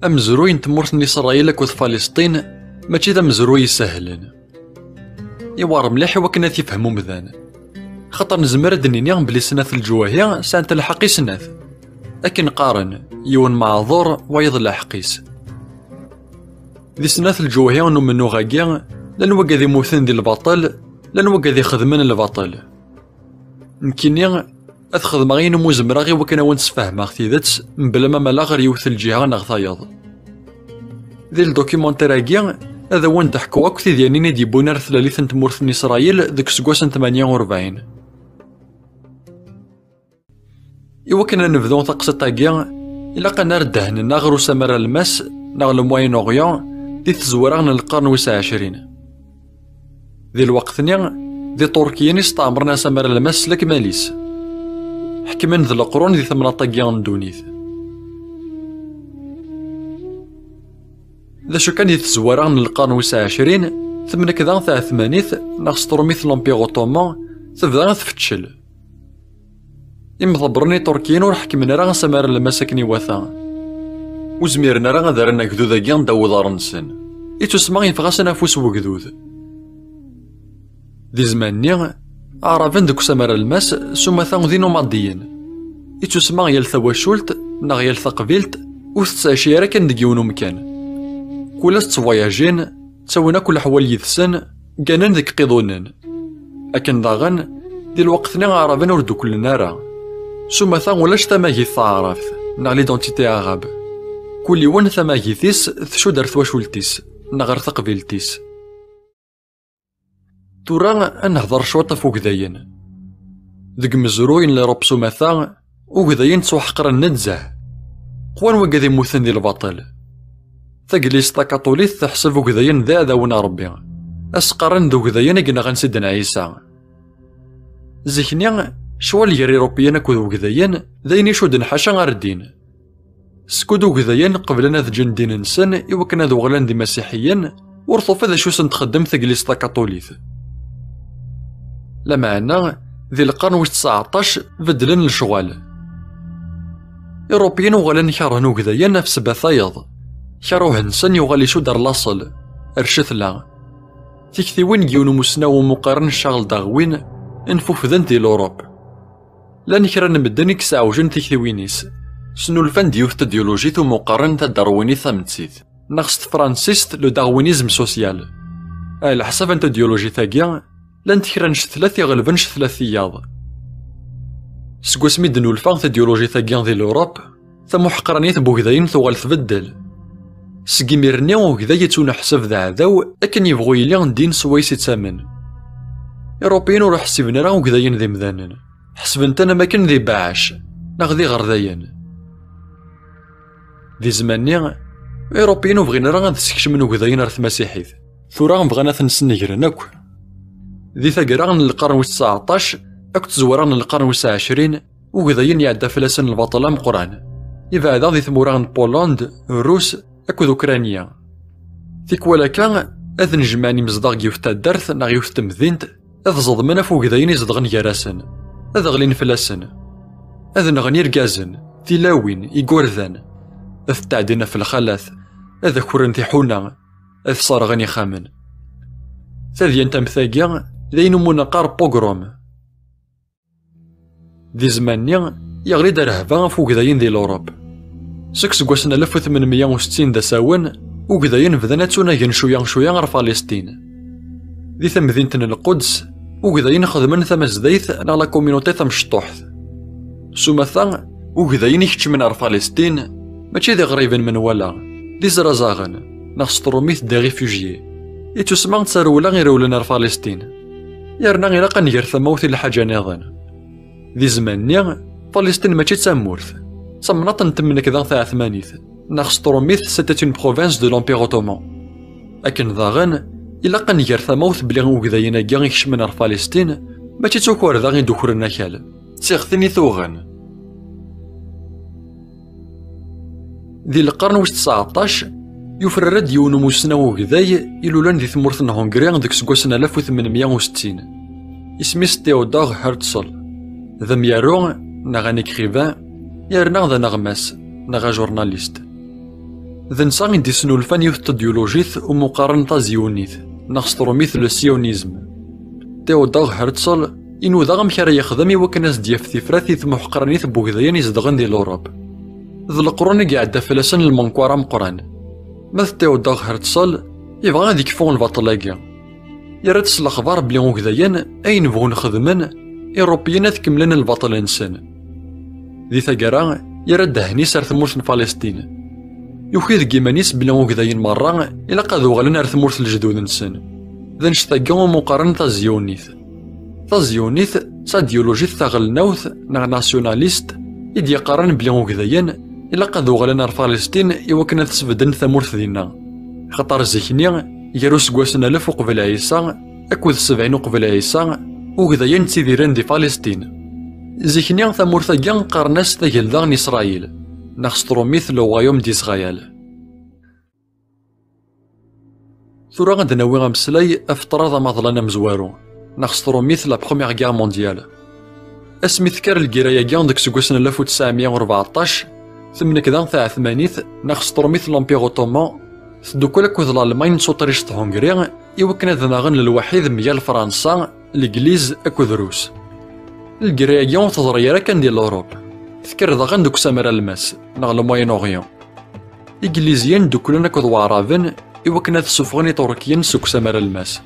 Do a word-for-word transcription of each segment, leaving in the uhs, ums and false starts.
Amezruy n tmurt n Isṛayil akked Falisṭin mačči d amezruy isehlen. Iwɛer mliḥ i wakken ad t-ifhem umdan. Xaṭer nezmer ad d-nini belli snat leǧwahi sɛant lḥeqq i snat. Akken qqaren, yiwen meɛḍur, wayeḍ leḥqq-is. Di snat leǧwahi n umennuɣ-agi, llan wagad imuten di lbaṭel, llan wagad ixedmen lbaṭel. Nekkini, ad xedmeɣ ayen umi zemreɣ i wakken ad wen-sfehmeɣ tidet, mebla ma maleɣ ɣer yiwet lǧiha neɣ tayeḍ. Di ldokumantir-agi, ad awen-d-ḥkuɣ akk tidyanin i d-yewwin ar tlalit n tmurt n Isṛayil deg useggas n tmanya u rebɛin. I wakken ad nebdu taqsiṭ-agi, ilaq ad nerr ddehn-nneɣ ɣer usamar almas neɣ le Moyen-Orient di tezwara n lqern wis ɛecrin. Di lweqt-nni, d Iṭurkiyen i steɛmren asamar almas s lekmal-is. Ḥekmen d leqrun di temnaḍt-agi n ddunit. D acu kan, di tezwara n lqern wis ɛecrin, temnekda taɛetmanit neɣ s trumit l'Empire Ottoman tebda tfeccel. Imḍebbren iṭurkiyen ur ḥekmen ara asamar n lmas akken iwata. Ur zmiren ara ad rren agdud-agi ddaw uḍar-nsen. Ittusemma yeffeɣ-asen afus wegdud. Di zzman-nni, aɛraben deg usamar n lmas s umata d inumadiyen. Ittusemma yal tawacult neɣ yal taqbilt ur tettɛici ara kan deg yiwen umkan. Kul ass ttwayajin, ttawin akk leḥwal yid-sen, gganen deg iqiḍunen. Akken daɣen, di lweqt-nni aɛraben ur dduklen ara. S umata ulac tamagit taɛrabt, neɣ l'identité arabe. Kul yiwen tamagit-is tcudd ar twacult-is, neɣ ar taqbilt-is. Tura ad nehder cwiṭ ɣef ugdayen. Deg umezruy n l'Europe s umata, ugdayen ttwaḥeqren nezzeh. Qwan wagad immuten di lbaṭel. Taglizt takaṭulit teḥseb ugdayen d iɛdawen n Ṛebbi. As-qqaren d ugdayen i yenɣan Sidna Ɛisa. Zik-nni, ccwal gar Iṛupiyen akked ugdayen d ayen icudden ḥaca ar ddin. Skud ugdayen qeblen ad ǧǧen ddin-nsen i wakken ad uɣalen d imasiḥiyen, ur tufi d acu sen-txeddem taglizt takaṭulit. Lameɛna, di lqern wis tseɛṭac, beddlen lecɣal. Iṛupiyen uɣalen kerhen ugdayen ɣef ssebba tayeḍ. Karuh-nsen yuɣal icudd ar laṣel, ar ccetla. Tiktiwin n yiwen umusnaw umi qqaren Charles Darwin nfufdent di l'Europe. Llan kra n medden i yesɛewjen tiktiwin-is. Snulfan-d yiwet n tidyulujit umi qqaren tadarwinit tamettit, neɣ s tefransist le darwinisme social. Ɛla ḥsab n tidyulujit-agi, llant kra n ccetlat iɣelben ccetlat tiyaḍ. Seg wasmi d-nulfa tidyulujit-agi di l'Europe, tamuḥeqranit n wegdayen tuɣal tbeddel. Seg imir-nni, ugday yettuneḥsab d aɛdaw akken yebɣu yili ddin swayes ittamen. Iṛupiyen ur ḥsiben ara ugdayen d imdanen. Ḥesben-ten am akken d ibeɛɛac, neɣ d iɣerdayen. Di zzman-nni, Iṛupiyen ur bɣin ara ad skecmen ugdayen ar tmasiḥit. Tura bɣan ad ten-snegren akk. Di taggara n lqern wis tseɛṭac akked tezwara n lqern wis ɛecrin, ugdayen iɛedda fell-asen lbaṭel ameqqran. Ibeɛda di tmura n Pulland, Rrus akked Ukranya. Tikwal akka, ad nnejmaɛen imezdaɣ n yiwet taddart neɣ yiwet temdint, ad ẓeḍmen ɣef wegdayen izedɣen gar-asen, ad ɣlin fell-asen, ad nɣen irgazen, tilawin, igerdan, ad tɛeddin ɣef lxalat, ad akren tiḥuna, ad sserɣen ixxamen. Tadyant am tagi, d ayen umi neqqar pogrom. Di zzman-nni, yeɣli-d rrehba ɣef wegdayen di l'Europe. Seg seggasen alef u tmenmeyya u settin d asawen, ugdayen bdan ad tunagen cwiya cwiya ɣer Falistin. Di temdint n Lquds, ugdayen xedmen tamazdayt neɣ la communauté tamecṭuḥt. S umata, ugdayen ikeččmen ɣer Falistin, mačči d iɣriben menwala, d izrazaɣen, neɣ s trumit des réfugiés. Ittusemma d tarewla irewlen ɣer Falistin. Yerna ilaq ad nger tamawt i lḥaǧa niḍen. Di zzman-nni, Falistin mačči d tamurt, d tamnaḍt n temnekda taɛetmanit, neɣ s trumit c'était une province de l'Empire Ottoman. Akken daɣen, ilaq ad nger tamawt belli ugdayen-agi ikecmen ɣer Falistin mačči d tukerḍa i d-ukren akal, d tiɣtin i tuɣen. Di lqern wis tseɛṭac, yufrar-d yiwen umusnaw ugday ilulen di tmurt n Hungri deg useggas n alef u tmenmeyya u settin. Isem-is Theodor Herzl. D amyaru, neɣ un écrivain, yerna d aneɣmas, neɣ ajurnalist. D netta i d-isnulfan yiwet n tidyulujit umi qqaren tazyunit, neɣ s trumit le sionisme. Theodor Herzl inuda amek ara yexdem i wakken ad s-d-yaf tifrat i tmuḥqranit n wegdayen izedɣen di Lurup. D leqrun i iɛedda fell-asen lmenkwar ameqqran. Ma d Theodor Herzl, yebɣa ad ikfu lbaṭel-agi. Yerra-d s lexbar belli ugdayen ayen bɣun xedmen, Irupiyen ad kemmlen lbaṭel-nsen. Di taggara, yerra ddehn-is ar tmurt n Falesṭin. Yuki deg iman-is belli ugdayen merra ilaq ad uɣalen ar tmurt n lejdud-nsen. D annect-agi umi qqaren tazyunit. Tazyunit d tadyulujit taɣelnawt neɣ nasyunalist i d-yeqqaren belli ugdayen ilaq ad uɣalen ar Falesṭin i wakken ad sbedden tamurt dinna. Xaṭer zik-nni, gar useggasen alef uqbel Ɛisa akked sebɛin uqbel Ɛisa, ugdayen ttidiren di Falesṭin. Zik-nni tamurt-agi qqaren-as tagelda n Isṛayil, neɣ s trumit le royaume d'Israël. Tura ad d-nawi ameslay ɣef ṭṭrad amaḍlan amezwaru, neɣ s trumit la Première Guerre mondiale. Asmi tekker lgirra-agi deg useggas n alef u tesɛemya u rbeɛṭac, temnekda taɛetmanit, neɣ s trumit l'Empire ottoman, teddukel akked Lalman s Uṭric d Hungri i wakken ad naɣen lwaḥid mgal Fransa, Legliz akked Rus. Lgirra-agi ur teḍri ara kan di Lurup, tekker daɣen deg usamar almas, neɣ le Moyen-Orient. Igliziyen dduklen akked Waɛraben i wakken ad ssufɣen Iṭurkiyen seg usamar almas.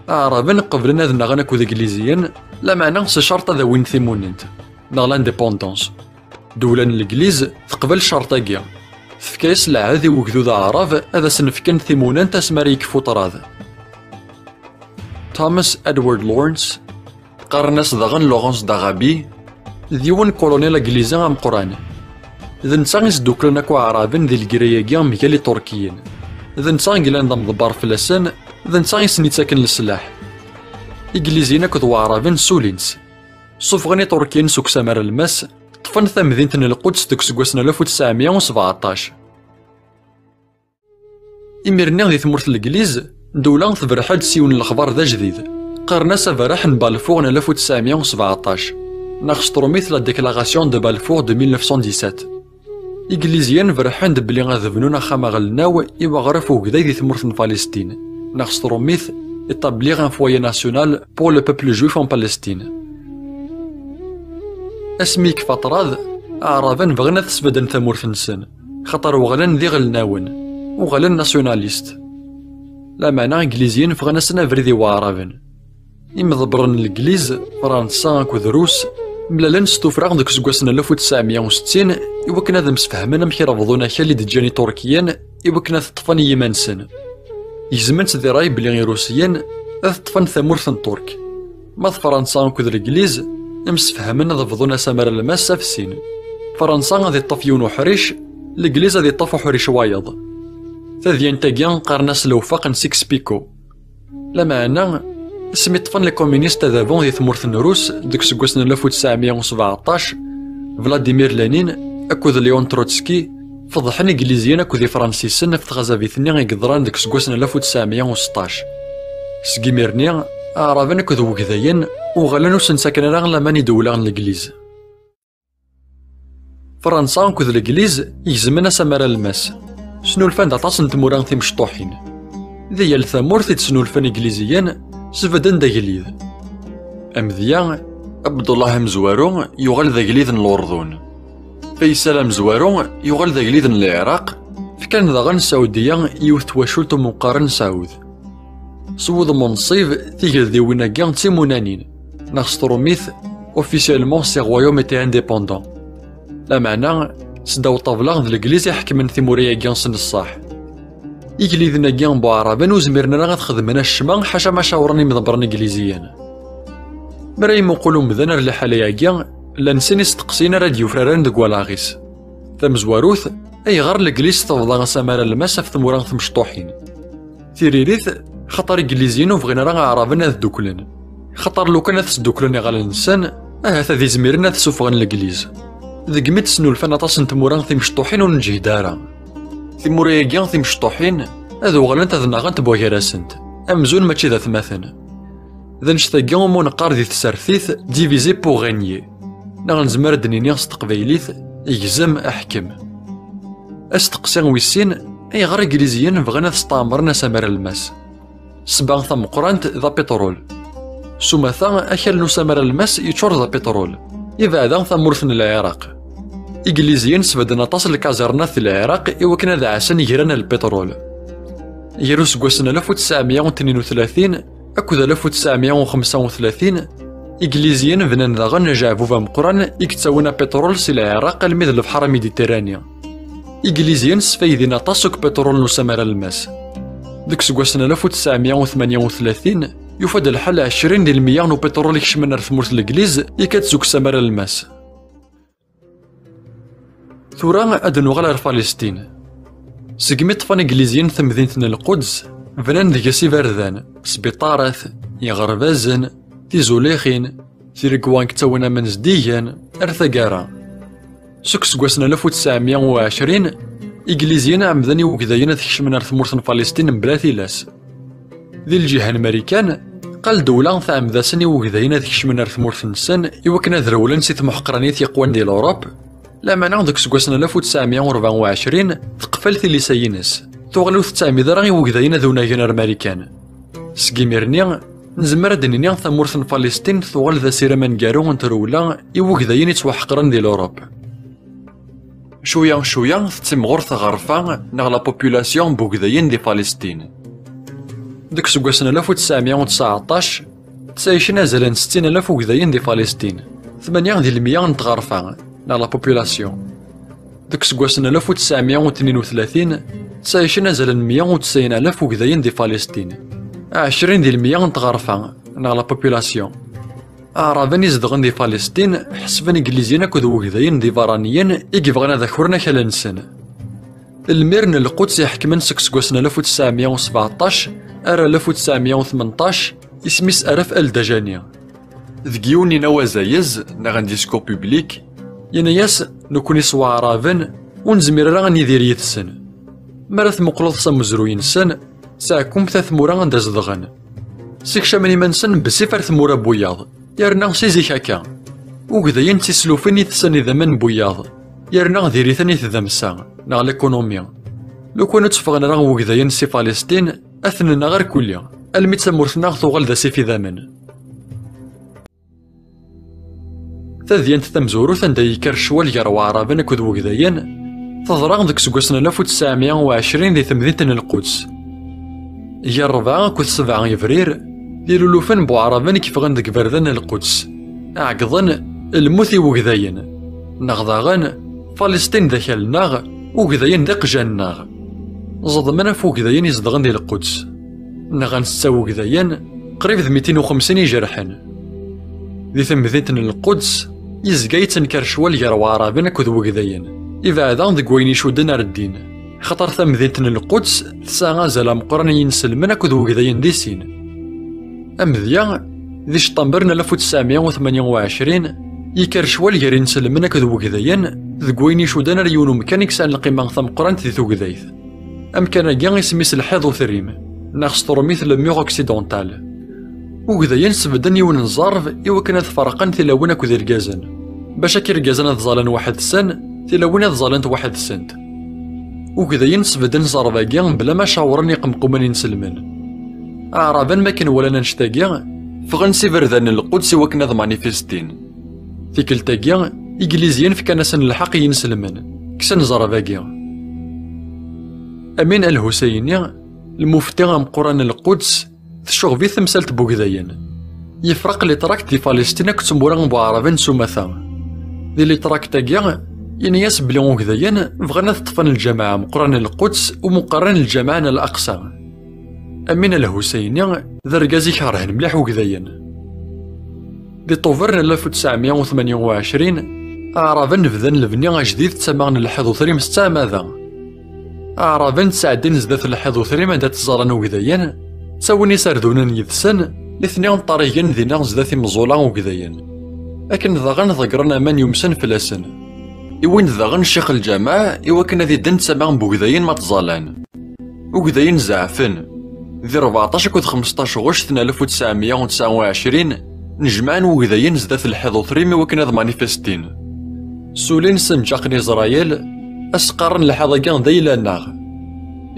Aɛraben qeblen ad naɣen akked Igliziyen, lameɛna s ccerṭ ad awin timunent, neɣ l'indépendance. Ddewla n Legliz teqbel ccerṭ-agi, tefka-yas lɛahed i ugdud aɛrab ad asen-fken timunent asmi ara yekfu ṭṭrad. Thomas Edward Lawrence, qqaren-as daɣen Lawrence d'Arabie, d yiwen kolonel aglizi ameqqran. D netta i sduklen akk aɛraben di lgirra-agi mgal iṭurkiyen. D netta i yellan d amḍebber fell-asen, d netta i sen-ittaken leslaḥ. Igliziyen akked waɛraben ssulin-tt. Ssufɣen iṭurkiyen seg usamar almas, ṭṭfen tamdint n Lquds deg useggas n alef u tesɛemya u sbeɛṭac. Imir-nni di tmurt n Legliz, ddewla tberreḥ-d s yiwen n lexbar d ajdid. Qqaren-as aberreḥ n Balfour n alef u tesɛemya u sbeɛṭac, neɣ s trumit la Déclaration de Balfour de mille neuf cent dix-sept. Igliziyen berrḥen-d belli ad bnun axxam aɣelnaw i weɣref ugday di tmurt n Palestin, neɣ s trumit établir un foyer national pour le peuple juif en Palestine. Asmi yekfa ṭṭrad, aɛraben bɣan ad sbedden tamurt-nsen, xaṭer uɣalen d iɣelnawen, uɣalen nasyunalist. Lameɛna igliziyen ffɣen-asen abrid i waɛraben. Imḍebbren n Legliz, Fransa akked Rus, mlalen s tuffra deg useggas n alef u tesɛemya u settin i wakken ad msefhamen amek ara bḍun akal i d-ǧǧan Iṭurkiyen i wakken ad t-ṭṭfen i yiman-nsen. Gezmen-tt di ṛṛay belli Irusiyen ad ṭṭfen tamurt n Ṭṭurk. Ma d Fransa akked Legliz, msefhamen ad bḍun asamar almas af sin. Fransa ad iṭṭef yiwen uḥric, Legliz ad iṭṭef uḥric wayeḍ. Tadyant-agi qqaren-as lewfaq n Sykes-Picot. Lameɛna, asmi ṭṭfen les communistes adabu di tmurt n Rus deg useggas n alef u tesɛemya u sbeɛṭac, Vladimir Lenin akked Léon Trotsky feḍḥen Igliziyen akked Ifransisen ɣef tɣazabit-nni i yeḍran deg useggas n alef u tesɛemya u seṭṭac. Seg imir-nni, Aɛraben akked Wegdayen uɣalen ur sen-ttaken ara laman i ddewla n Legliz. Fransa akked Legliz gezmen asamar almas. Snulfan-d aṭas n tmura timecṭuḥin. Di yal tamurt i d-snulfan Igliziyen, sbedden-d agellid. Amedya, Abdullah Amezwaru yuɣal d agellid n Lurdun. Faysal Amezwaru yuɣal d agellid n Lɛiraq, fkan daɣen Saɛudiya i yiwet twacult umi qqaren Saɛud. S wudem unṣib, tigeldiwin-agi d timunanin, neɣ s trumit, officiellement ces royaumes étaient indépendants. Lameɛna, s ddaw ṭṭabla d Legliz i ḥekmen timura-agi s neṣṣaḥ. Igelliden-agi n Buɛraben ur zmiren ara ad xedmen acemma ḥaca ma cawren imḍebbren igliziyen. Mi ara imuqel umdan ar liḥala-agi, llan sin isteqsiyen ara d-yufraren deg wallaɣ-is. Tamezwarut, ayɣer Legliz tebḍa asamar almas ɣef tmura timecṭuḥin? Tiririt, xaṭer Igliziyen ur bɣin ara Aɛraben ad dduklen. Xaṭer lukan ad sduklen iɣallen-nsen, ahat ad izmiren ad ssufɣen Legliz. Degmi d-snulfan aṭas n tmura timecṭuḥin ur neǧhid ara. Timura-agi timecṭuḥin ad uɣalent ad naɣent bugar-asent, amzun mačči d atmaten. D annect-agi umi neqqar di tsertit diviser pour régner, neɣ nezmer ad d-nini s teqbaylit gzem aḥkem. Asteqsi wis sin, Ayɣer Igliziyen bɣan ad steɛmren asamar almas? Ssebba tameqqrant d apiṭrul. S umata, akal n usamar almas yeččur d apiṭrul. Ibeɛda tamurt n Lɛiraq. Igliziyen sbedden aṭas n lkaẓirnat di Lɛiraq i wakken ad ɛassen igran n lpiṭrul. Gar useggasen alef u tesɛemya u tnin u tlatin akked alef u tesɛemya u xemsa u tlatin, Igliziyen bnan daɣen ajeɛbub ameqqran i yettawin apiṭrul si Lɛiraq almi d lebḥer Amiditerani. Igliziyen sfaydin aṭas seg upiṭrul n usamar almas. Deg useggasen alef u tesɛemya u tmanya u tlatin, yufa-d lḥal ɛecrin di lmeyya n upiṭrul ikecmen ar tmurt n Legliz ikad seg usamar almas. Tura ad nuɣal ar Falistin. Segmi ṭṭfen Igliziyen tamdint n Lquds, bnan deg-s iberdan, sbiṭarat, iɣerbazen, tizulixin, tiregwa i yettawin aman zeddigen, ar taggara. Seg useggasen alef u tesɛemya u ɛecrin, Igliziyen ɛemmden i wegdayen ad kecmen ar tmurt n Falistin mebla tilas. Di lǧiha n Marikan, qal ddewla tɛemmed-asen i wegdayen ad kecmen ar tmurt-nsen i wakken ad rewlen si tmeḥqranit yeqwan di Lurup, lameɛna deg useggasen alef u tesɛemya u rebɛa u ɛecrin teqfel tilisa-ines, tuɣal ur tettɛemmid ara i wegdayen ad unagen ar Marikan. Seg imir-nni, nezmer ad d-nini tamurt n Falistin tuɣal d asirem aneggaru n trewla i wegdayen yettwaḥeqren di Lurup. Cwiya cwiya tettimɣur tɣerfa neɣ la population n wegdayen di Falistin. Deg useggasen alef u tesɛemya u tesɛeṭṭac, ttɛicen azal n settin alaf wegdayen di Falistin, tmanya di lmeyya n tɣerfa, neɣ la population. Deg useggasen alef u tesɛemya u tnin u tlatin, ttɛicen azal n meyya u tesɛin alaf wegdayen di Falistin, ɛecrin di lmeyya n tɣerfa, neɣ la population. Aɛraben izedɣen di Falistin ḥesben Igliziyen akked wegdayen d iberraniyen i yebɣan ad akren akal-nsen. Lmir n Lquds iḥekmen seg useggasen alef u tesɛemya u sbeɛṭac ar alef u tesɛemya u tmenṭac, isem-is Aref El Dajani. Deg yiwen n inaw azayez, neɣ un discours public, yenna-yas: "Nekkni s Waɛraben ur nezmir ara ad nidir yid-sen. Mi ara tmuqleḍ s amezruy-nsen, ttɛekkumt at tmura anda zedɣen. Ssekcamen iman-nsen bessif ar tmura n wiyaḍ, yerna si zik akka. Ugdayen d tislufin i tessen idammen n wiyaḍ, yerna diri-ten i tdamsa, neɣ l'économie. Lukan ur tteffɣen ara wegdayen si Falistin, ad ten-nneɣ irkelli, almi d tamurt-nneɣ tuɣal d asif idammen." Tadyant tamezwarut anda yekker ccwal gar Waɛraben akked wegdayen, teḍra deg useggas n alef u tesɛemya u ɛecrin di temdint n Lquds. Gar rebɛa akked sebɛa Yebrir, d ilulufen n Waɛraben i yeffɣen deg iberdan n Lquds, ɛeggḍen: "Lmut i wegdayen", neɣ daɣen: "Falesṭin d akal-nneɣ, ugdayen d iqjan-nneɣ." Ẓeḍmen ɣef wegdayen izedɣen di Lquds. Nɣan setta wegdayen, qrib d mitin u xemsin ijerḥen. Di temdint n Lquds, yezga yettenkar ccwal gar Waɛraben akked wegdayen, ibeɛda deg wayen icudden ar ddin, axaṭer tamdint n Lquds tesɛa azal ameqqran n yinselmen akked wegdayen di sin. Amedya, di cṭember n alef u tesɛemya u tmanya u ɛecrin, yekker ccwal gar inselmen akked wegdayen deg wayen icudden ar yiwen umkan i yesɛan lqima tameqqrant di tugdayt, amkan-agi isem-is Lḥiḍ Utrim, neɣ s trumit le Mur Occidental. Ugdayen sbedden yiwen n ẓẓerb i wakken ad ferqen tilawin akked irgazen, bac akka irgazen ad ẓallen waḥed-sen, tilawin ad ẓallent waḥed-sent. Ugdayen sbedden ẓẓerb-agi bla ma cawren iqemqumen inselmen. Aɛraben, makken walan annect-agi, ffɣen s iberdan n Lquds i wakken ad manifestin. Tikkelt-agi, Igliziyen fkan-asen lḥeqq i yinselmen, kksen ẓẓerb-agi. Amin Al-Husayni, lmufti ameqqran n Lquds, tecɣeb-it temsalt n wegdayen. Yefreq litrakt di Falesṭin akked tmura n Waɛraben s umata. Di litrakt-agi, yenna-yas belli ugdayen bɣan ad ṭṭfen lǧameɛ ameqqran n Lquds umi qqaren lǧameɛ n Al-Aqsa. Amin Al-Husayni d argaz ikerhen mliḥ ugdayen. Di Ṭuber n alef u tesɛemya u tmanya u ɛecrin, Aɛraben bdan lebni ajdid d tama n Lḥiḍ Utrim s ttɛamada. Aɛraben ttɛeddin zdat Lḥiḍ Utrim anda ttẓallan ugdayen, ttawin iserdunen yid-sen, nitni ṭṭarigen dinna zdat imeẓẓula ugdayen. Akken daɣen ḍeggren aman yumsen fell-asen. Iwin-d daɣen ccix lǧameɛ i wakken ad idden tama n wegdayen ma ttẓallan. Ugdayen zeɛfen. Di rbeɛṭac akked xmesṭac ɣuct n alef u tesɛemya u tesɛa u ɛecrin, nejmaɛen wegdayen zdat Lḥiḍ Utrim i wakken ad manifestin. Sulin senǧaqen Isṛayil, as-qqaren lḥiḍ-agi d ayla-nneɣ.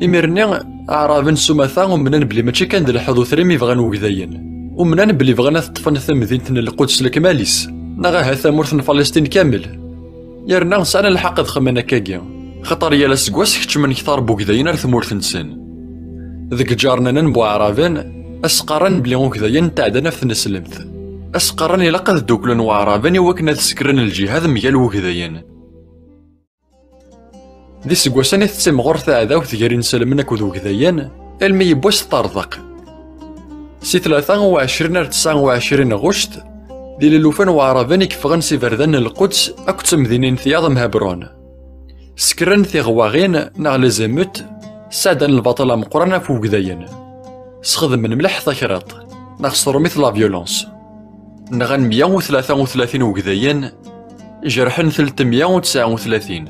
Imir-nni, Aɛraben s umata umnen belli mačči kan d lḥed utrim i bɣan wegdayen. Umnen belli bɣan ad ṭṭfen tamdint n Lquds s lekmal-is, neɣ ahat tamurt n Falesṭin kamel. Yerna sɛan lḥeqq ad xemmen akkagi, xaṭer yal aseggas keččmen ktar n wegdayen ar tmurt-nsen. Deg ǧarnanen n Buɛraben, as-qqaren belli ugdayen tɛeddan ɣef tneslemt. As-qqaren ilaq ad dduklen Waɛraben i wakken ad sekren lǧihad mgal wegdayen. D iseggasen i tettimɣur taɛdawt gar inselmen akked wegdayen, almi yiwwas teṭṭerḍeq. Si tlata u ɛecrin ar tesɛa u ɛecrin ɣuct, d ilellufen Waɛraben i yeffɣen s iberdan n Lquds akked temdinin tiyaḍ am Hebron. Sekren tiɣwaɣin neɣ les émeutes, sɛeddan lbaṭel ameqqran ɣef wegdayen. Sxedmen mliḥ takriḍt, neɣ s tṛumit la violence. Nɣan meyya u tlata u tlatin wegdayen, jerḥen telt meyya u tesɛa u tlatin.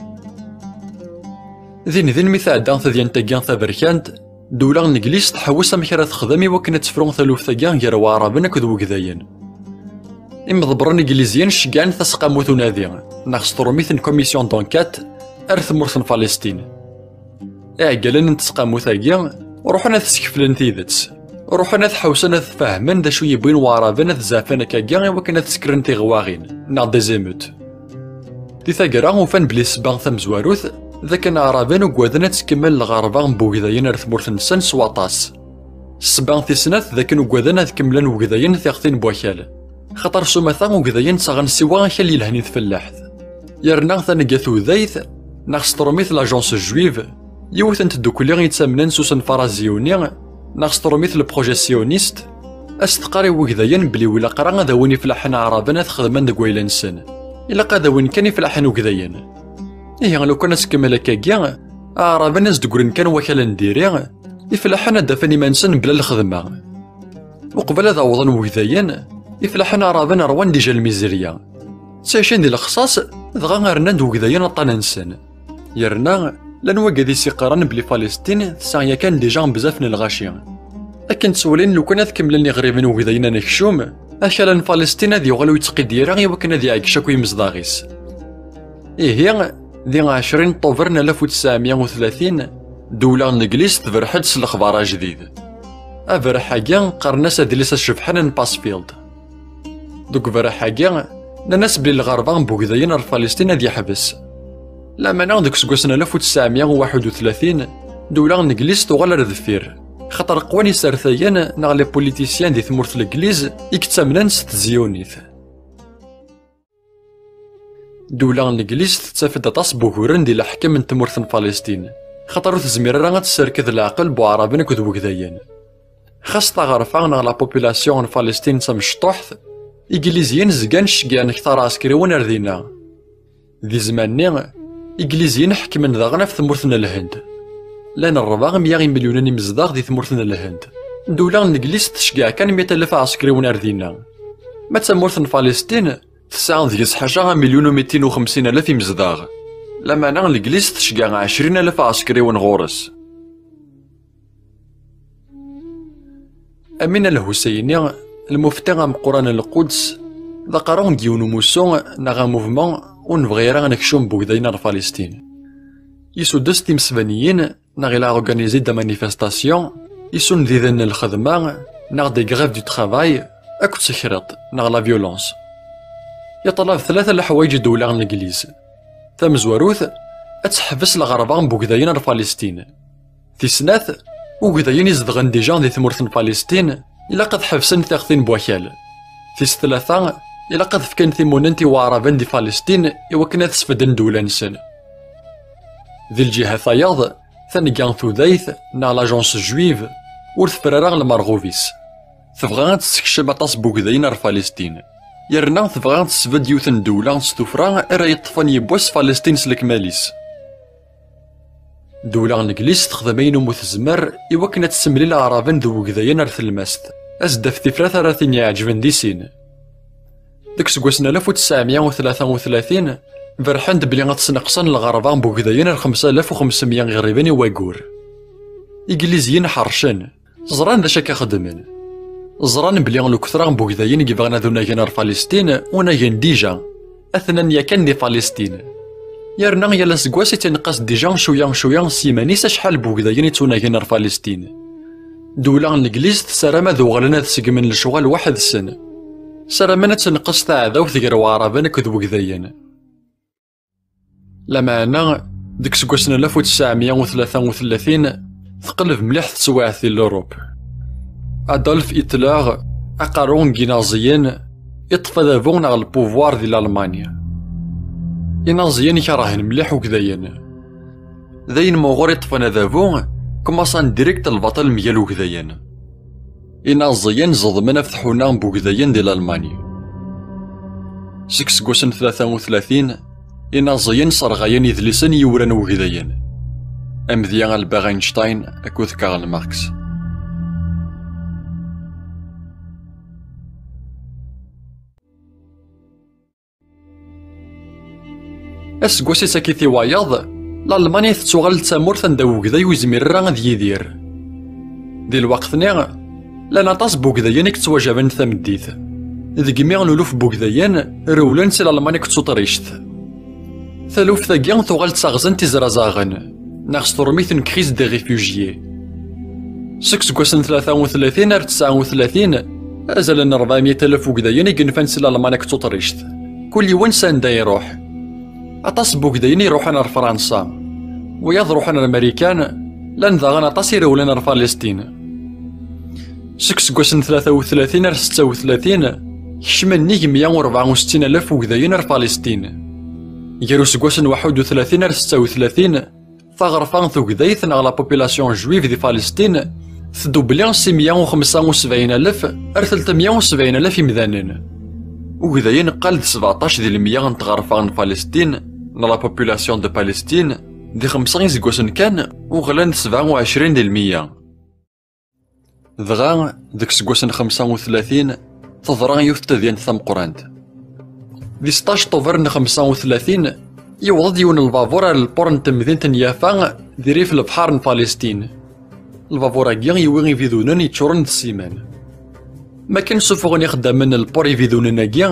Din din mi tɛedda tedyant-agi taberkant, ddewla n Legliz tḥewwes amek ara texdem i wakken ad tefru taluft-agi gar Waɛraben akked wegdayen. Imḍebbren igliziyen ceggɛen taseqqamut unadi, neɣ s tṛumit n commission d'enquête, ar tmurt n Falesṭin. Iɛeggalen n tseqqamut-agi ruḥen ad skeflen tidet, ruḥen ad ḥewsen ad fehmen d acu yewwin Waɛraben ad zeɛfen akkagi i wakken ad sekren tiɣwaɣin, neɣ des émeutes. Di taggara, ufan belli ssebba tamezwarut d akken Aɛraben ugaden ad tkemmel lɣerba n wegdayen ar tmurt-nsen s waṭas. Ssebba tis snat d akken ugaden ad kemmlen wegdayen tiɣtin n wakal, xaṭer s umata ugdayen ttaɣen siwa akal yelhan i tfellaḥt. Yerna taneggart tudayt, neɣ s tṛumit l'agence juive, yiwet n tdukli yettamnen s usenfar aziyuni, neɣ s tṛumit le projet sioniste, as-teqqar i wegdayen belli ur ilaq ara ad awin ifellaḥen aɛraben ad xedmen deg wayla-nsen. Ilaq ad awin kan ifellaḥen ugdayen. Ihi, lukan ad tkemmel akkagi, aɛraben ad s-d-ggrin kan wakal n diri, ifellaḥen ad d-afen iman-nsen bla lxedma. Uqbel ad awḍen wegdayen, ifellaḥen aɛraben ṛwan dija lmizerya. Ttɛicin di lexṣaṣ, dɣa rnan-d wegdayen aṭṭan-nsen. Yerna, llan wagad i s-iqqaren belli Falesṭin tesɛa yakan dija bezzaf n lɣaci. Akken ttwalin, lukan ad kemmlen iɣriben wegdayen anekcum, akal n Falesṭin ad yuɣal ur yettqiddi ara i wakken ad iɛeggec akk imezdaɣ-is. Ihi, di ɛecrin Ṭṭuber n alef u tesɛemya u tlatin, ddewla n Legliz tebreh-d s lexbar ajdid. Aberreḥ-agi qqaren-as adlis acebḥan n Pasfield. Deg uberreḥ-agi, nnan-as belli lɣerba n wegdayen ar Falesṭin ad yeḥbes. Lameɛna deg useggas n alef u tesɛemya u waḥed u tlatin, ddewla n Legliz tuɣal ar deffir, xaṭer qwan isertayen neɣ les politiciens di tmurt n Legliz i yettamnen s tezyunit. Ddewla n Legliz tettaf-d aṭas n wuguren di leḥkem n tmurt n Falesṭin, xaṭer ur tezmir ara ad tesserked leɛqel n Waɛraben akked wegdayen. Xas taɣerfa neɣ la population n Falesṭin d tamecṭuḥt, Igliziyen zgan ceggɛen ktar ɛeskriwen ar dinna. Di zzman-nni, Igliziyen ḥekmen daɣen ɣef tmurt n Lhend. Llan ṛebɛa meyya imelyunen imezdaɣ di tmurt n Lhend. Ddewla n Legliz tceggeɛ kan meyya alef ɛeskriwen ar dinna. Ma d tamurt n Falesṭin, tesɛa deg-s ḥaca amelyun u mitin u xemsin alef imezdaɣ. Lameɛna Legliz tceggeɛ ɛecrin alef ɛeskriwen ɣur-s. Amin al-Husayni, lmufti ameqqran n Lquds, d aqerru n yiwen umussu neɣ un mouvement ur nebɣi ara ad nekcem deg wegdayen ar Falesṭin. Isudes timesbaniyin, neɣ il a organisé des manifestations, isundiden n lxedma, neɣ des grèves du travail, akked tekriḍt, neɣ la violence. Yeṭleb tlata leḥwayeǧ ddewla n Legliz. Tamezwarut, ad teḥbes lɣerba n wegdayen ar Falesṭin. Tis snat, ugdayen izedɣen dija di tmurt n Falesṭin, ilaq ad ḥebsen tiɣtin n wakal. Tis tlata, ilaq ad fken timunent i Waɛraben di Falesṭin i wakken ad sfeden ddewla-nsen. Di lǧiha tayeḍ, taneggart tudayt, neɣ l'agence juive, ur tefri ara lmerɣub-is. Tebɣa ad tessekcem aṭas n wegdayen ar Falesṭin. Yerna tebɣa ad tesbedd yiwet n ddewla s tuffra ara yeṭṭfen yiwwas Falesṭin s lekmal-is. Ddewla n Legliz texdem ayen umi tezmer i wakken ad tessemlil Aɛraben d wegdayen ar tlemmast, ad s-d-taf tifrat ara ten-iɛeǧben di sin. Deg useggas n alef u tesɛemya u tlata u tlatin, berrḥen-d belli ad sneqsen lɣerba n wegdayen ar xemsa alaf u xemsemya iɣriben i waggur. Igliziyen ḥercen, ẓran d acu akka xeddmen. Ẓran belli lketṛa n wegdayen i yebɣan ad unagen ar Falesṭin, unagen dija. Atnan yakan di Falesṭin. Yerna yal aseggas ittenqas dija cwiya cwiya s yiman-is acḥal n wegdayen ittunagen ar Falestin. Ddewla n Legliz tessaram ad uɣalen ad segmen lecɣal weḥd-sen. Ssaramen ad tenqes taɛdawt gar Waɛraben akked wegdayen. Lameɛna, deg iseggasen alef u tesɛemya u tlata u tlatin, teqleb mliḥ teswiɛt di l'Europe. Adolf Hitler, aqerru n yinaẓiyen, iṭṭef adabu neɣ le pouvoir di Lalman. Inaẓiyen kerhen mliḥ ugdayen. D ayen muɣur iṭṭfen adabu, kmaṣan direct lbaṭel mgal ugdayen. Inaẓiyen ẓeḍmen ɣef tḥuna n wegdayen di Lalman. Seg iseggasen tlata u tlatin, inaẓiyen sserɣayen idlisen i yura n wegdayen, amedya Albert Einstein akked Karl Marx. Aseggas-is akit i wayeḍ, Lalman tettuɣal d tamurt anda wegday ur yezmir ara ad yidir. Di lweqt-nni, llan aṭas n wegdayen i yettwajaben tameddit. Deg mi n uluf n wegdayen rewlen si Lalman akked Tuṭrict. Taluft-agi tuɣal d taɣzant izrazaɣen, neɣ s tṛumit une crise des réfugiés. Seg iseggasen tlata u tlatin ar tesɛa u tlatin, azal n rebɛemya alaf wegdayen i yenfan si Lalman akked Tuṭrict, kul yiwen s anda iruḥ. Aṭas n wegdayen i iruḥen ar Fransa, wiyaḍ ruḥen ar Marikan, llan daɣen aṭas i rewlen ar Falestin. Seg iseggasen tlata u tlatin ar setta u tlatin, kecmen nnig mya u rebɛa u settin alaf wegdayen ar Falestin. Gar useggas n waḥed u tlatin ar setta u tlatin, taɣerfa tugdayt neɣ la population juive di Falestin tdubli si mya u xemsa u sebɛin alaf ar tlatemya u sebɛin alaf imdanen. Ugdayen qqal d sbeɛṭac di lemya n tɣerfa n Falestin, neɣ la population de Palestine, di xemsa iseggasen kan, uɣalen d sebɛa u ɛecrin di lemya. Dɣa, deg iseggasen xemsa u tlatin, teḍra yiwet n tadyant tameqqrant. Di seṭṭac Tubeṛ n xemsa u tlatin, yewweḍ-d yiwen n lbabuṛ ar lpur n temdint n Yafa di rrif lebḥer n Falestin. Lbabuṛ-agi yewwi ibidunen yeččuren d ssiman. Mi akken sufuɣen ixeddamen n lpur ibidunen-agi,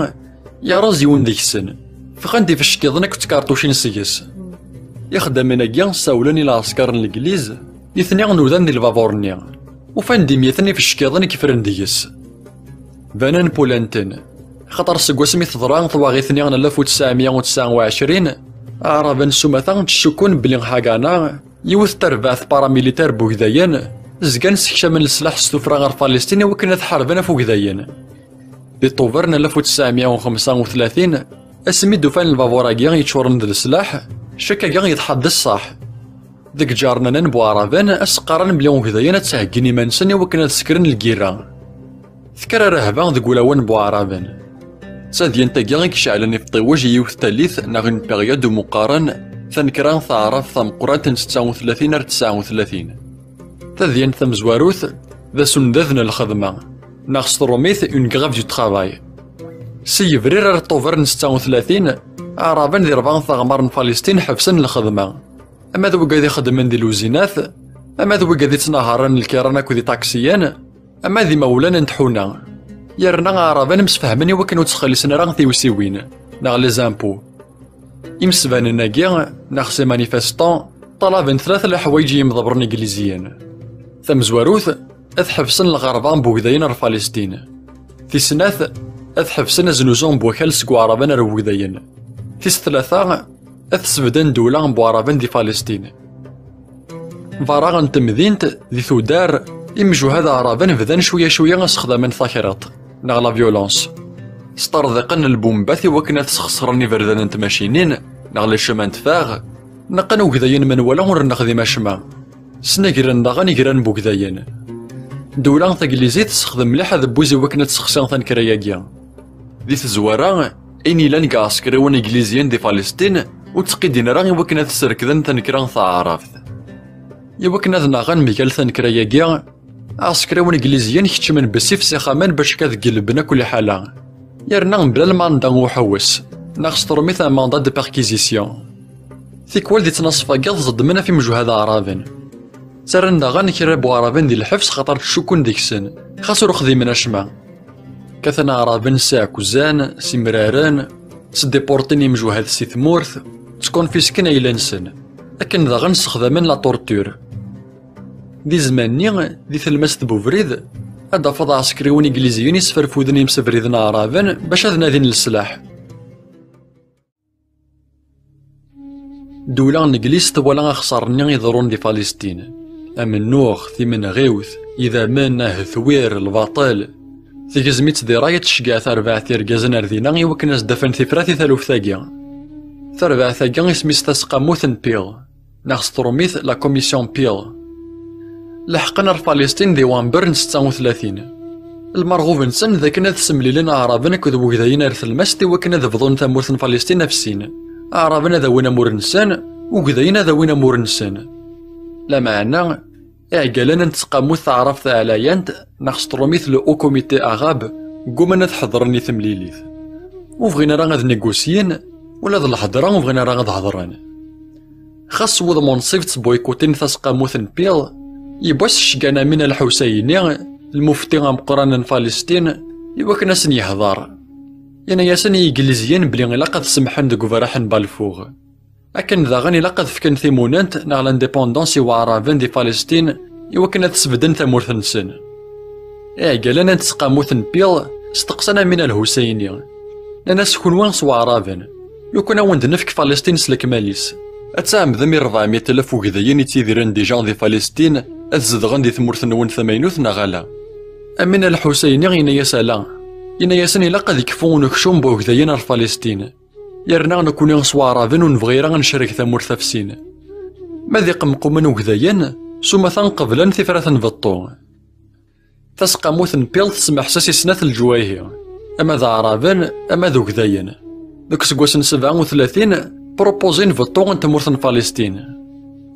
yerreẓ yiwen deg-sen. Ffɣen-d ifeckiḍen akked tkerṭucin seg-s. Ixeddamen-agi sawlen i lɛesker n Legliz, nitni nudan di lbabuṛ-nni. Ufan-d imyaten ifeckiḍen i yeffren deg-s. Banen pulan-ten. Xaṭer seg wasmi teḍra twaɣit-nni n alef u tesɛemya u tesɛa u ɛecrin, Aɛraben s umata ttcukkun belli Haganah, yiwet n terbaɛt paramilitar n wegdayen, zgan ssekcamen leslaḥ s tuffra ɣer Falestin i wakken ad ḥarben ɣef wegdayen. Di Tubeṛ n alef u tesɛemya u xemsa u tlatin, asmi d-ufan lbabuṛ-agi yeččuren d leslaḥ, ccak-agi yeḍḥa-d d ṣṣeḥ. Deg iǧarnanen n Buɛraben, as-qqaren belli ugdayen ad ttheggin iman-nsen i wakken ad sekren lgirra. Tekker rrehba deg wulawen n Buɛraben. D tadyant-agi i iceɛlen ifeṭṭiwej i yiwet n tallit neɣ une période umi qqaren tanekra taɛrabt tameqqrant n setta u tlatin ar tesɛa u tlatin. Tadyant tamezwarut d asundad n lxedma, neɣ s tṛumit une grève du travail. Si yebrir ar Tubeṛ n setta u tlatin, Aɛraben di rebɛa n teɣmar n Falestin ḥebsen lxedma. Ama d wigad ixeddmen di luzinat, ama d wigad ittnaharen lkiran akked iṭaksiyen, ama d imawlan n tḥuna. Yerna Aɛraben msefhamen i wakken ur ttxellisen ara tiwsiwin, neɣ les impôts. Imesbanen-agi, neɣ ces manifestants, ṭalaben tlata leḥwayeǧ i yimḍebbren igliziyen. Tamezwarut, ad ḥebsen lɣerba n wegdayen ar Falestin. Tis snat, ad ḥebsen aznuzu n wakal seg Waɛraben ar wegdayen. Tis tlata, ad sbedden ddewla n Buɛraben di Falestin. Berra n temdint, di tudar, imjuhad Aɛraben bdan cwiya cwiya ad sexdamen takriḍt, neɣ la violence. Sṭerḍiqen lbumbat i wakken ad sxeṣren iberdan n tmacinin, neɣ les chemins de fer, neqqen ugdayen menwala ur nexdim acemma. Snegren daɣen igran n wegdayen. Ddewla taglizit tessexdem mliḥ adebbiz i wakken ad tessexsi tanekra-agi. Di tezwara, ayen yellan deg iɛsekriwen igliziyen di Falestin ur ttqidin ara i wakken ad sserkden tanekra taɛrabt. I wakken ad naɣen mgal tanekra-agi, iɛsekriwen igliziyen keččmen bessif s ixxamen bac akka ad gelben akk liḥala. Yerna mebla lmanda uḥewwes, neɣ s tṛumit un mandat de perquisition. Tikwal di ttnaṣfa-agi ẓeddmen ɣef imjuhad aɛraben. Ttarran daɣen kra n waɛraben di lḥebs xaṭer ttcukkun deg-sen, xas ur xdimen acemma. Kkaten aɛraben s iɛekkzan, s imraren, s dipurtin imjuhad si tmurt, s Skunfisken ayla-nsen, akken daɣen ssexdamen la torture. Di zzman-nni, di tlemmast n ubrid, ad d-tafeḍ aɛsekriwen igliziyen isferfuden imsebriden aɛraben bac ad nadin leslaḥ. Ddewla n Legliz twala axeṣṣar-nni iḍerrun di Falestin. Amennuɣ, timenɣiwt, idammen, ahetwir, lbaṭel. Tegzem-itt di ṛṛay ad tceggeɛ tarbaɛt irgazen ar dinna i wakken ad s-d-afen tifrat i taluft-agi. Tarbaɛt-agi isem-is Taseqqamut n Peel, neɣ s tṛumit la Commission Peel. Leḥqen ar Falestin di wamber n setta u tlatin. Lmerɣub-nsen d akken ad semlilen Aɛraben akked Wegdayen ar tlemmast i wakken ad bḍun tamurt n Falestin ɣef sin. Aɛraben ad awin amur-nsen, Wegdayen ad awin amur-nsen. Lameɛna, iɛeggalen n tseqqamut taɛrabt taɛlayant, neɣ s tṛumit le Haut Comité Arabe, gguman ad ḥeḍren i temlilit. Ur bɣin ara ad nigusyin, ula d lhedra ur bɣin ara ad hedren. Xas wid munṣib ttbuykutin taseqqamut n Peel, yiwwas ccgan Amin Al-Ḥusayni, lmufti ameqqran n Falestin, i wakken ad sen-yehder. Yenna-yasen i Yigliziyen belli ilaq ad semḥen deg ubraḥ n Balfour. Akken daɣen ilaq ad fken timunent neɣ l'indépendance i Waɛraben di Falestin i wakken ad sbedden tamurt-nsen. Iɛeggalen n tseqqamut n Peel steqsan Amin Al-Husayni. Nnan-as, kunwi s Waɛraben, lukan a wen-d-nefk Falestin s lekmal-is, ad tɛemmdem i rebɛemya alaf Wegdayen ittidiren dija di Falestin ad zedɣen di tmurt-nwen tamaynut neɣ ala? Amin Al-Ḥusayni yenna-yas ala. Yenna-yasen ilaq ad ikfu unekcum n Wegdayen ar Falestin. Yerna nekkni s Waɛraben ur nebɣi ara ad necrek tamurt ɣef sin. Ma d iqemqumen Ugdayen, s umata qeblen tifrat n beṭṭu. Taseqqamut n Peel tesmeḥses i snat leǧwahi, ama d Aɛraben, ama d Ugdayen. Deg useggas n sebɛa u tlatin, propozin beṭṭu n tmurt n Falestin.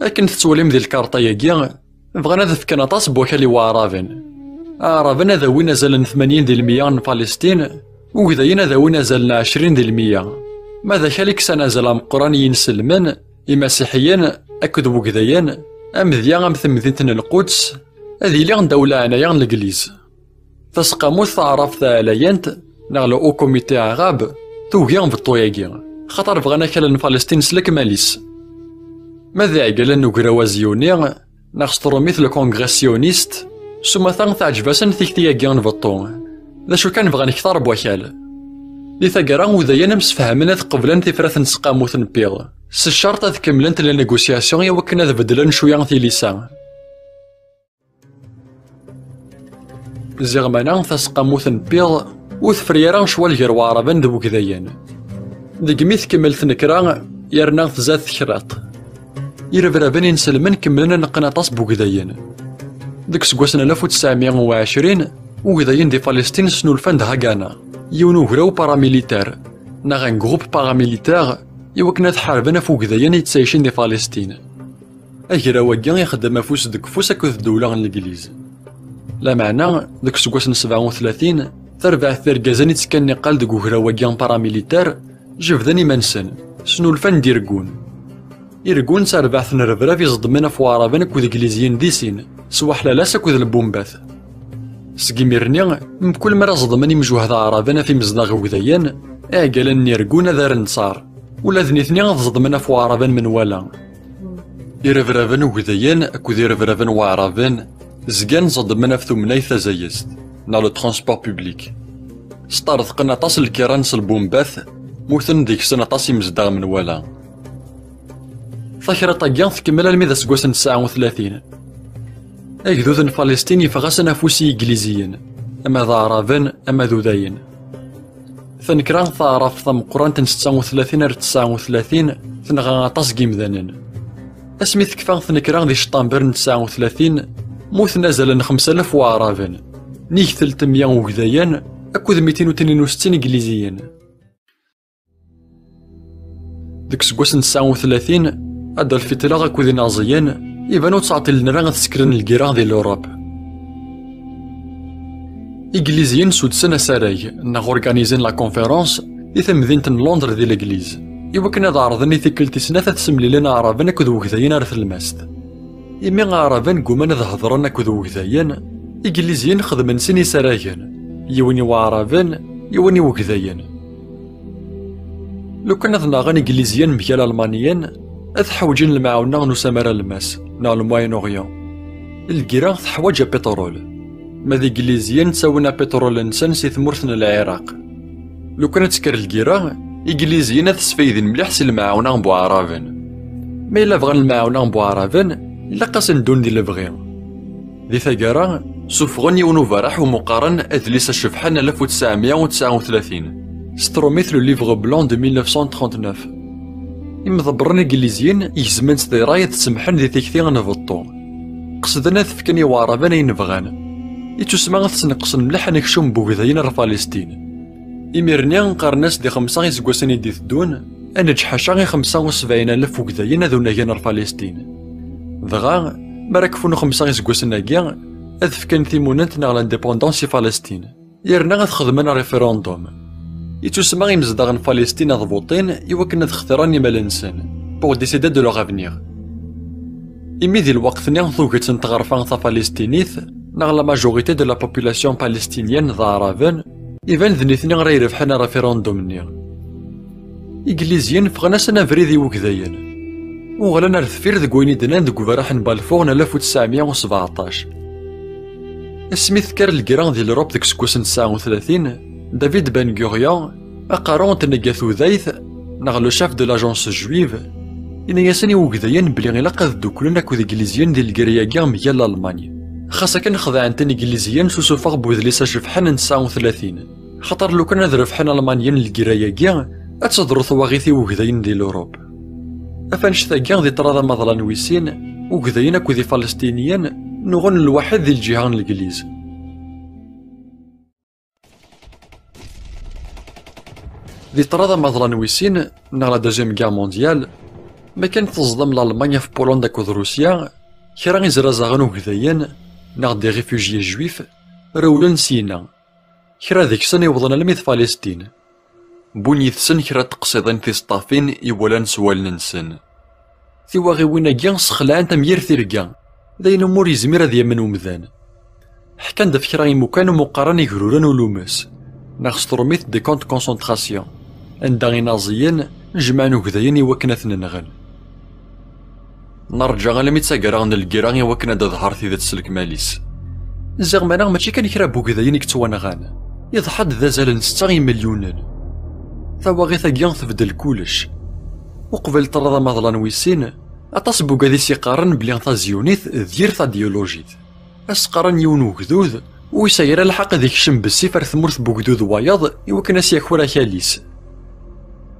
Akken tettwalim di lkarṭa-agi, bɣan ad fken aṭas n wakal i Waɛraben. Aɛraben ad awin azal n tmanyin di lmeyya n Falestin, Ugdayen ad awin azal n ɛecrin di lmeyya. Ma d akal i kksan azal ameqqran i yinselmen, imasiḥiyen akked Wegdayen, amedya am temdint n Lquds, ad iliɣ ddaw leɛnaya n Legliz. Taseqqamut taɛrabt taɛlayant, neɣ le Haut Comité Arabe, tugi beṭṭu-agi, xaṭer bɣan akal n Falestin s lekmal-is. Ma d iɛeggalen n ugraw aziyuni, neɣ s tṛumit le Congrès sioniste, s umata teɛǧeb-asen tikti-agi n beṭṭu. D acu kan bɣan kter n wakal. Di taggara, Udayen msefhamen ad qeblen tifrat n tseqqamut n Peel, s ccerṭ ad kemmlent la négociation i wakken ad beddlen cwiya tilisa. Ziɣmana taseqqamut n Peel ur tefri ara ccwal gar Waɛraben d Wegdayen. Degmi tkemmel tnekra, yerna tzad tekriṭ. Irebraben inselmen kemmlen ad neqqen aṭas n Wegdayen. Deg useggas n alef u tesɛemya u ɛecrin, Ugdayen di Falestin snulfan-d Haganah, yiwen ugraw paramilitar, neɣ un groupe paramilitaire, i wakken ad ḥarben ɣef Wegdayen yettɛicin di Falestin. Agraw-agi ixeddem afus deg ufus akked ddewla n Legliz. Lameɛna, deg useggas n sebɛa u tlatin, tarbaɛt n yirgazen i ttekkan niqal deg ugraw-agi paramilitar jebden iman-nsen, snulfan-d irgun. Irgun d tarbaɛt n rrebrab iẓeddmen ɣef Waɛraben akked Igliziyen di sin, s waḥlalas akked lbumbat. Seg imir-nni, mkul mi ara ẓedmen imjuhad aɛraben ɣef imezdaɣ Ugdayen, iɛeggalen n Irgun ad rren ttaṛ. Ula d nitni ad ẓedmen ɣef Waɛraben menwala. Irebraben Ugdayen akked irebraben Waɛraben zgan ẓedmen ɣef tumnayt tazayest, neɣ le transport public. Sṭerḍqen aṭas n lkiran s lbumbat, muten deg-sen aṭas imezdaɣ menwala. Takriṭ-agi tkemmel almi d aseggas n tesɛa u tlatin. Agdud n Falestin yeffeɣ-asen afus i Yigliziyen, ama d Aɛraben, ama d Udayen. Tanekra taɛrabt tameqqrant n setta u tlatin ar tesɛa u tlatin tenɣa aṭas n yimdanen. Asmi tekfa tnekra di Cṭamber n tesɛa u tlatin, mmuten azal n xemsa alaf Waɛraben, nnig telt meyya Ugdayen akked mitin u tnin u settin Igliziyen. Deg useggas n tesɛa u tlatin, Adolf Hitler akked Inaẓiyen iban ur ttɛeṭṭilen ara ad sekren lgirra di Luṛup. Igliziyen sudsen asarag, neɣ organizen la conférence, di temdint n Londres di Legliz, i wakken ad ɛerḍen i tikkelt tis snat ad semlilen Aɛraben akked Wegdayen ar tlemmast. Imi Aɛraben gguman ad hedren akked Wegdayen, Igliziyen xedmen sin isaragen, yiwen i Waɛraben, yiwen i Wegdayen. Lukan ad naɣen Igliziyen mgal Almaniyen, ad ḥewǧen lemɛawna n usamar almas, neɣ le Moyen-Orient. Lgira teḥwaǧ apiṭrul. Ma d Igliziyen ttawin apiṭrul-nsen si tmurt n Lɛiraq. Lukan ad tekker lgira, Igliziyen ad sfayden mliḥ si lemɛawna n Buɛraben. Ma yella bɣan lemɛawna n Buɛraben, ilaq-asen ddun di lebɣi. Di taggara, suffɣen yiwen uberreḥ umi qqaren Adlis Acebḥan alef u tesɛemya u tesɛa u tlatin, s trumit le Livre Blanc de mille neuf cent trente-neuf. Imḍebbren igliziyen gezmen-tt di ṛṛay ad semḥen di tikti n beṭṭu. Qesden ad fken i Waɛraben ayen bɣan. Ittusma ad sneqsen mliḥ anekcum n wegdayen ar Falestin. Imir-nni qqaren-as di xemsa iseggasen i d-iteddun, ad neǧǧ ḥaca i xemsa u sebɛin alef wegdayen ad unagen ar Falestin. Dɣa, mi ara kfun xemsa iseggasen-agi, ad fken timunent neɣ l'indépendance i Falestin, yerna ad xedmen référendum. Ittusma imezdaɣ n Falestin ad votin i wakken ad xtiren imal-nsen, pour décider de leur avenir. Imi di lweqt-nni tuget n tɣerfa tafalestinit, neɣ la majorité de la population palestinienne d Aɛraben, iban d nitni ara irebḥen aréférendum-nni. Igliziyen ffɣen-asen abrid i wegdayen. Uɣalen ar deffir deg wayen i d-nnan deg uberreḥ n Balfour n alef u tesɛemya u sbeɛṭac. Asmi tekker lgira di Lurup deg useggas n tesɛa u tlatin, David Ben Gurion, aqerru n tnegga tudayt, neɣ le chef de l'agence juive, yenna-yasen i wegdayen belli ilaq ad dduklen akked Igliziyen di lgirra-agi mgal Lalman. Xas akken xedɛen-ten Igliziyen s usufeɣ n wedlis acebḥan n tesɛa u tlatin, xaṭer lukan ad rebḥen Almaniyen lgirra-agi, ad teḍru twaɣit i wegdayen di Lurup. Af annect-agi di ṭṭrad amaḍlan wis sin, ugdayen akked Ifalestiniyen nnuɣen lwaḥid di lǧiha n Legliz. Di ṭṭrad amaḍlan wis sin, neɣ la Deuxième Guerre mondiale, mi kan teẓdem Lalman ɣef Pulund akked Rusya, kra izrazaɣen ugdayen, neɣ des réfugiés juifs, rewlen syina. Kra deg-sen iwḍen almi d Falestin. Wwin yid-sen kra n teqsiḍin tiseṭṭafin i walan s wallen-nsen. Tiwaɣiwin-agi ssexlaɛent am yir tirga, d ayen umi ur yezmir ad yamen umdan. Ḥkan-d ɣef kra imukan umi qqaren igruren ulumes, neɣ s trumit des camps de concentration, anda inaẓiyen jemɛen ugdayen i wakken ad ten-nɣen. Nerǧa almi d taggara n lgira i wakken ad d-tḍher tidet s lekmal-is. Ziɣ meɛna mačči kan kra n wugdayen i yettwanɣan, iḍḥa-d d azal n setta imelyunen. Tawaɣit-agi tbeddel kullec. Uqbel ṭṭrad amaḍlan wis sin, aṭas n wugad i s-iqqaren belli tazyunit d yir tadyulujit. As-qqaren yiwen ugdud ur yesɛi ara lḥeqq ad ikcem bessif ar tmurt n wegdud wayeḍ i wakken ad s-yaker akal-is.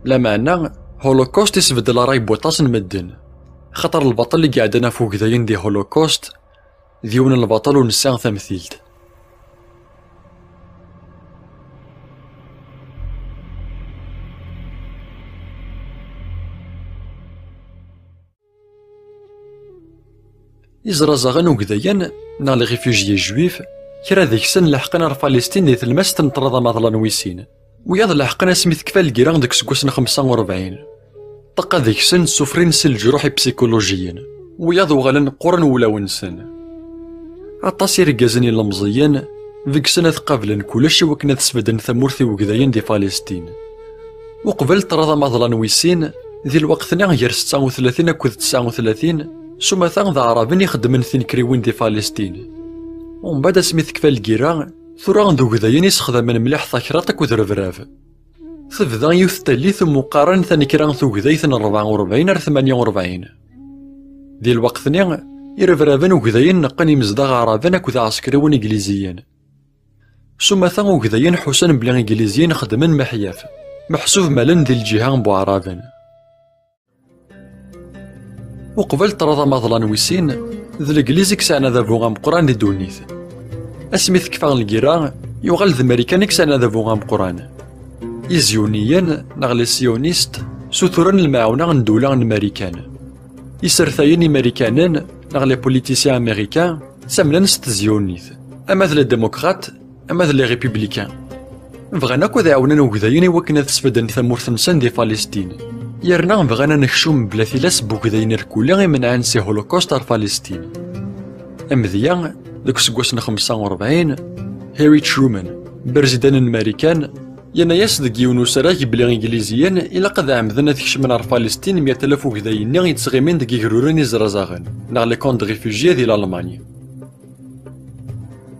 Lameɛna, Holocaust isbeddel ṛṛay n waṭas n medden, xaṭer lbaṭel i iɛeddan ɣef wegdayen di Holocaust d yiwen n lbaṭel ur nesɛi tamtilt. Izrazaɣen ugdayen, neɣ les réfugiés juifs, kra deg-sen leḥqen ar Falestin di tlemmast n ṭṭrad amaḍlan wis sin. Wiyaḍ leḥqen asmi tekfa lgira deg useggas n xemsa u rebɛin. Ṭṭaqa deg-sen ssufrin si leǧruḥ ipsikulujiyen. Wiyaḍ uɣalen qquren wulawen-nsen. Aṭas irgazen ilemẓiyen deg-sen ad qablen kullec i wakken ad sbedden tamurt i wegdayen di Falestin. Uqbel ṭṭrad amaḍlan wis sin, di lweqt-nni gar setta u tlatin akked tesɛa u tlatin, s umata d Aɛraben ixeddmen tinekriwin di Falestin. Umbeɛd asmi tekfa lgira, tura d ugdayen i sexdamen mliḥ takraḍt akked rebrab. Tebda yiwet n tallit umi qqaren tanekra tugdayt n rebɛa u rebɛin ar tmanya u rebɛin. Di lweqt-nni, irebraben ugdayen neqqen imezdaɣ Aɛraben akked iɛsekriwen igliziyen. S umata ugdayen ḥusan belli igliziyen xeddmen meḥyaf, meḥsub malen di lǧiha n Buɛraben. Uqbel ṭṭrad amaḍlan wis sin, d Legliz i yesɛan adabu ameqqran di ddunit. Asmi tekfa lgira, yuɣal d Marikan i yesɛan adabu ameqqran. Izyuniyen, neɣ les sionistes, suturen lemɛawna n ddula n Marikan. Isertayen imarikanen, neɣ les politiciens américains, ttamnen s tzyunit, ama d les démocrates, ama d les républicains. Bɣan akk ad ɛawnen ugdayen i wakken ad sbedden tamurt-nsen di Falestin. Yerna bɣan ad nekcum mebla tilas n wegdayen irkelli imenɛen si Holocaust ar Falestin. Amedya, deg useggas n xemsa u rebɛin, Harry Truman, berzidan n Marikan, Yenna-yas deg yiwen usarag belli Igliziyen ilaq ad ɛemmden ad kecmen ar Falestin meyya alaf ugday-nni yettɣimin deg igruren izrazaɣen, neɣ les camps de réfugiés di Lalman.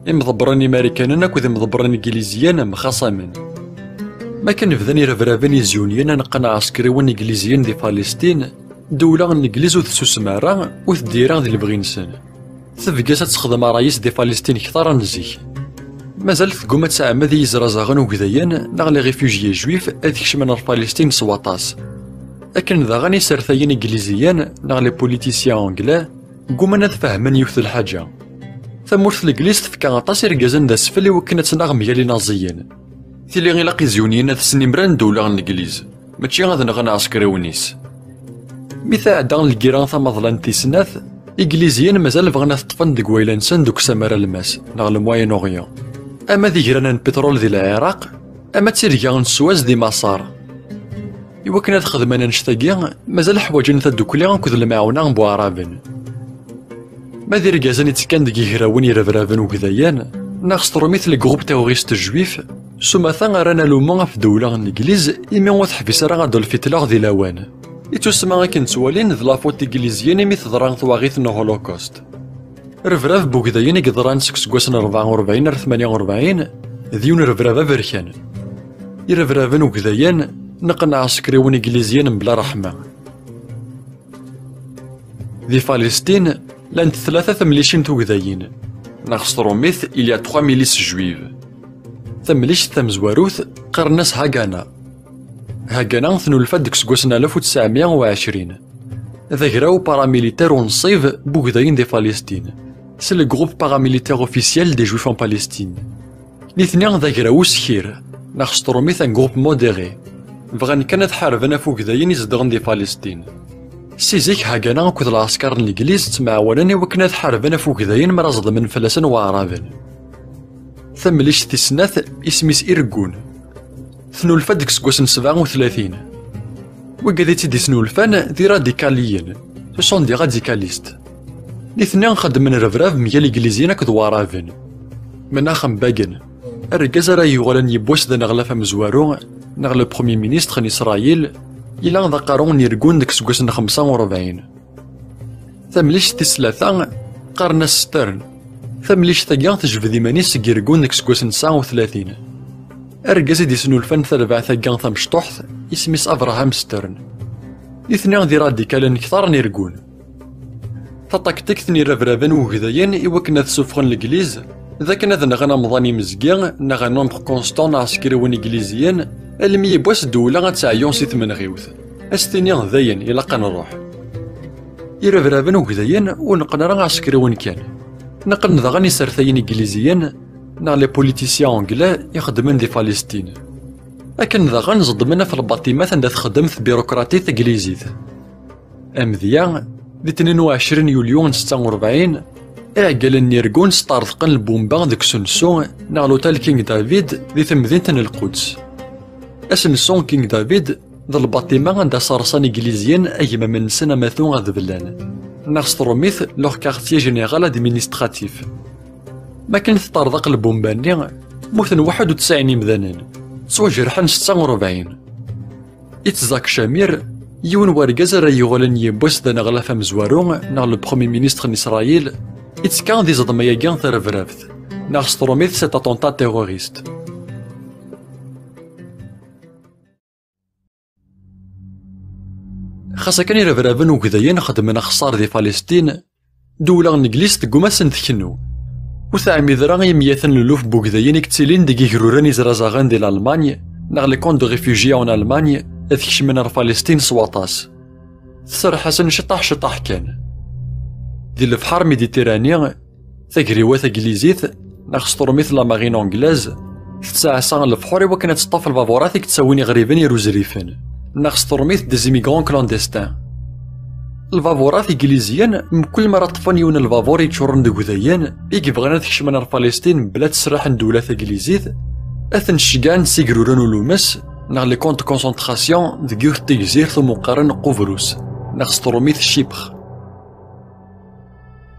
Imḍebbren imarikanen akked imḍebbren igliziyen mxaṣamen. Makken bdan irebraben izyunyen ad neqqen ɛeskriwen igliziyen di Falestin, ddewla n Legliz ur tessusem ara, ur teddi ara di lebɣi-nsen. Tebges ad texdem ṛṛay-is di Falestin kter n zik. Mazal tegguma ad tɛemmed i yizrazaɣen ugdayen neɣ les réfugiés juifs ad kecmen ɣer Falestin s waṭas. Akken daɣen isertayen igliziyen neɣ les politiciens anglais gguman ad fehmen yiwet n lḥaǧa. Tamurt n Legliz tefka aṭas irgazen d asfel i wakken ad tnaɣ mgal inaẓiyen. Tili ilaq izyunyen ad snimren ddewla n Legliz, mačči ad nɣen ɛeskriwen-is. Mi tɛedda lgira tamaḍlant tis snat, Igliziyen mazal bɣan ad t-ṭṭfen deg wayla-nsen deg usamar almas, neɣ le Moyen-Orient. Ama d igranen n pitrul di Lɛiraq, ama d tirga n Swaz di Maṣer. Iwakken ad xedmen annect-agi, mazal ḥwaǧen tadukli akked lemɛawna n Buɛraben. Ma d irgazen ittekkan deg igrawen irebraben ugdayen, neɣ s trumit le groupe terroriste juif, s umata rran alumu ɣef ddewla n Legliz imi ur teḥbis ara Adolf Hitler di lawan. Ittusemma akken ttwalin d la faute n Igliziyen imi teḍra twaɣit n Holocaust. Rebrab n ugdayen i yeḍran seg useggas n rebɛa u rebɛin ar tmanya u rebɛin d yiwen rebrab aberkan. Irebraben ugdayen neqqen ɛsekriwen igliziyen mebla ṛṛeḥma. Di Falestin, llant tlata temlicin tugdayin, neɣ s trumit, il y a trois milices juives. Tamlict tamezwarut qqaren-as Haganah. Haganah tennulfa-d deg useggas n alef u tesɛemya u ɛecrin. D agraw paramilitaire unṣib n wugdayen di Falestin. C'est le groupe paramilitaire officiel des Juifs en Palestine. Nitni d agraw uskir, neɣ s trumit un groupe modéré. Bɣan kan ad ḥarben ɣef wugdayen izedɣen di Falestin. Si zik Haganah akked lɛesker n Legliz ttemɛawanen i wakken ad ḥarben ɣef wugdayen mi ara ẓedmen fell-asen Waɛraben. Tamlict tis snat isem-is Irgun. Tennulfa-d deg useggas n sebɛa u tlatin. Wigad i tt-id-isnulfan d iradikaliyen, ce sont des radicalistes. Nitni xeddmen rebrab mgal Igliziyen akked Waɛraben. Menachem Begin, argaz ara yuɣalen yiwwas d aneɣlaf amezwaru, neɣ le premier ministre n Isṛayil, yella d aqerru n Irgun deg useggas n xemsa u rebɛin. Tamlict tis tlata qqaren-as Stern. Tamlict-agi tejbed iman-is seg Irgun deg useggas n tesɛa u tlatin. Argaz i d-isnulfan tarbaɛt-agi tamecṭuḥt, isem-is Abraham Stern. Nitni d iradikalen kter n Irgun. Taṭaktikt n irebraben wugdayen i wakken ad ssufɣen Legliz, d akken ad nɣen amḍan imezgi, neɣ un nombre constant n ɛsekriwen igliziyen, almi yiwwas ddewla ad teɛyu si tmenɣiwt. Ad s-tini dayen, ilaq ad nruḥ. Irebraben ugdayen ur neqqen ara ɛsekriwen kan. Neqqen daɣen isertayen igliziyen, neɣ les politiciens anglais ixeddmen di Palestine. Akken daɣen ẓeddmen ɣef lbaṭimat anda txeddem tbirukratit taglizit. Amedya, di tnin u ɛecrin yulyu n setta u rebɛin, iɛeggalen n Irgun sṭerḍqen lbumba deg usensu neɣ l'hôtel King David di temdint n Lquds. Asensu King David d lbaṭima anda sserṣan igliziyen agmam-nsen amatu ad blan, neɣ s trumit leur quartier général administratif. Makken teṭṭerḍeq lbumba-nni, mmuten waḥed u tesɛin imdanen, ttwajerḥen setta u rebɛin. Itzak Camir, yiwen wergaz ara yuɣalen yiwwas d aneɣlaf amezwaru neɣ le premier ministre n Isṛayil, ittekka di ẓeḍma-agi tarebrabt, neɣ s trumit cet attentat terroriste. Xas akken irebraben ugdayen xeddmen axeṣṣar di Palestine, ddewla n Legliz tegguma ad sen-tkennu. Ur teɛmid ara i meyyaten n luluf n wugdayen i yettilin deg igruren izrazaɣen di Lalman, neɣ les camps de réfugiés en Allemagne, ad kecmen ar Palestine s waṭas. Tserreḥ-asen ciṭṭaḥ ciṭṭaḥ kan. Di lebḥer Méditerranée, tagriwa taglizit, neɣ s trumit la marine anglaise, tettɛassa lebḥur i wakken ad teṭṭef lbaburat i yettawin iɣriben iruzrifen, neɣ s trumit des immigrants clandestins. Lbaburat igliziyen, mkul mi ara ṭṭfen yiwen n lbabur yeččuren d igdayen i yebɣan ad kecmen ar Palestine mebla ttesriḥ n ddewla taglizit, ad ten-ceggɛen s igruren ulumes neɣ les camps de concentration deg yiwet n tegzirt umi qqaren Qubrus, neɣ s trumit Chypre.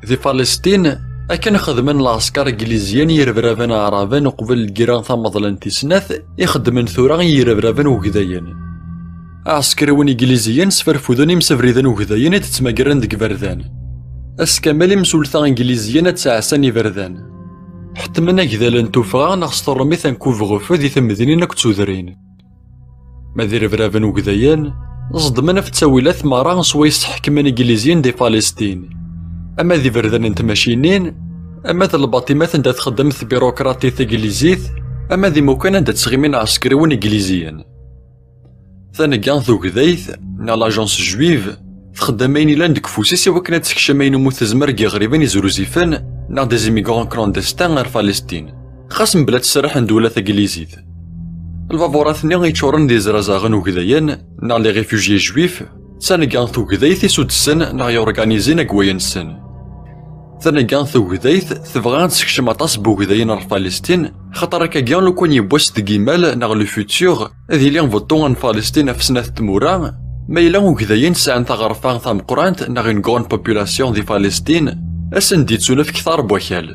Di Palestine, Akken xedmen lɛesker igliziyen i yirebraben aɛraben uqbel lgira tamaḍlant tis snat, i xeddmen tura i yirebraben ugdayen. Aɛeskriwen igliziyen sferfuden imsebriden ugdayen i d-ttmagren deg iberdan. Ass kamel imsulta igliziyen ad ttɛassan iberdan. Ḥettmen agdal n tuffɣa neɣ s turmit n couvre-feu di temdinin akked tudrin. Ma d irebraben ugdayen, ẓedmen ɣef ttawilat merra swayes ḥekmen igliziyen di Falestin. Ama d iberdan n tmacinin, ama d lbaṭimat anda txeddem tbirukratit taglizit, ama d imukan anda ttɣimin ɛeskriwen igliziyen. Tanegga tugdayt, neɣ l'agence juive, txeddem ayen ilan deg ufus-is i wakken ad tekcem ayen umi tezmer deg yiɣriben izruzifen, neɣ des immigrants clandestins ar Falestin, xas mebla ttserriḥ n ddwla taglizit. Lbaburat-nni yeččuren d izrazaɣen ugdayen, neɣ les réfugiés juifs, d tanegga tugdayt i suddsen neɣ yorganizin agway-nsen. Tanegga tugdayt tebɣa ad tekcem aṭas n wugdayen ar Falestin, xaṭer akkagi lukan yiwwas deg imal neɣ le futur ad yili beṭṭu n Falestin ɣef snat tmura, ma yella ugdayen sɛan taɣerfa tameqqrant neɣ une grande population di Falestin, ad sen-d-yettunefk tar n wakal.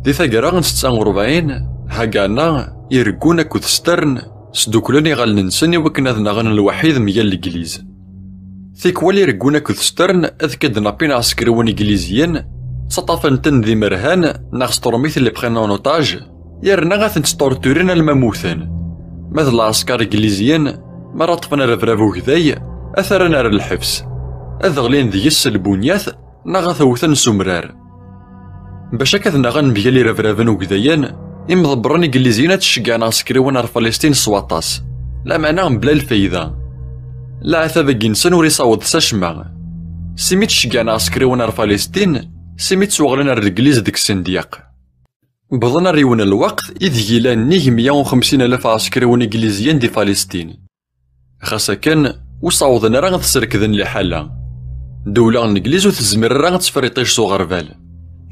Di taggara n setta u rebɛin, Hagana, Ireggun akked Stern sduklen iɣallen-nsen i wakken ad naɣen lwaḥid mgal Legliz. Tikwal Ireggun akked Stern ad kidnapin ɛeskriwen igliziyen, ttaṭṭafen-ten d imerhan neɣ s turmit les prennent en otage, yerna ad ten-sṭurturin alma mmuten. Ma d lɛesker igliziyen, mi ara ṭṭfen arebrab ugday, ad t-rren ar lḥebs, ad ɣlin deg-s s lbunyat, neɣ ad t-wten s umrar. Bac akka ad naɣen mgal irebraben ugdayen, imḍebbren igliziyen ad ceggɛen ɛeskriwen ar Falestin s waṭas, lameɛna mebla lfayda. Leɛtab-agi-nsen ur isaweḍ s acemma. Simi ttceggɛen ɛeskriwen ar Falestin, simi ttwaɣlen ar Legliz deg sendyaq. Wwḍen ar yiwen n lweqt ideg llan nnig meyya u xemsin alaf ɛeskriwen igliziyen di Falestin. Xas akken, ur sawḍen ara ad srekden liḥala. Ddewla n Legliz ur tezmir ara ad tefriṭij s uɣerbal.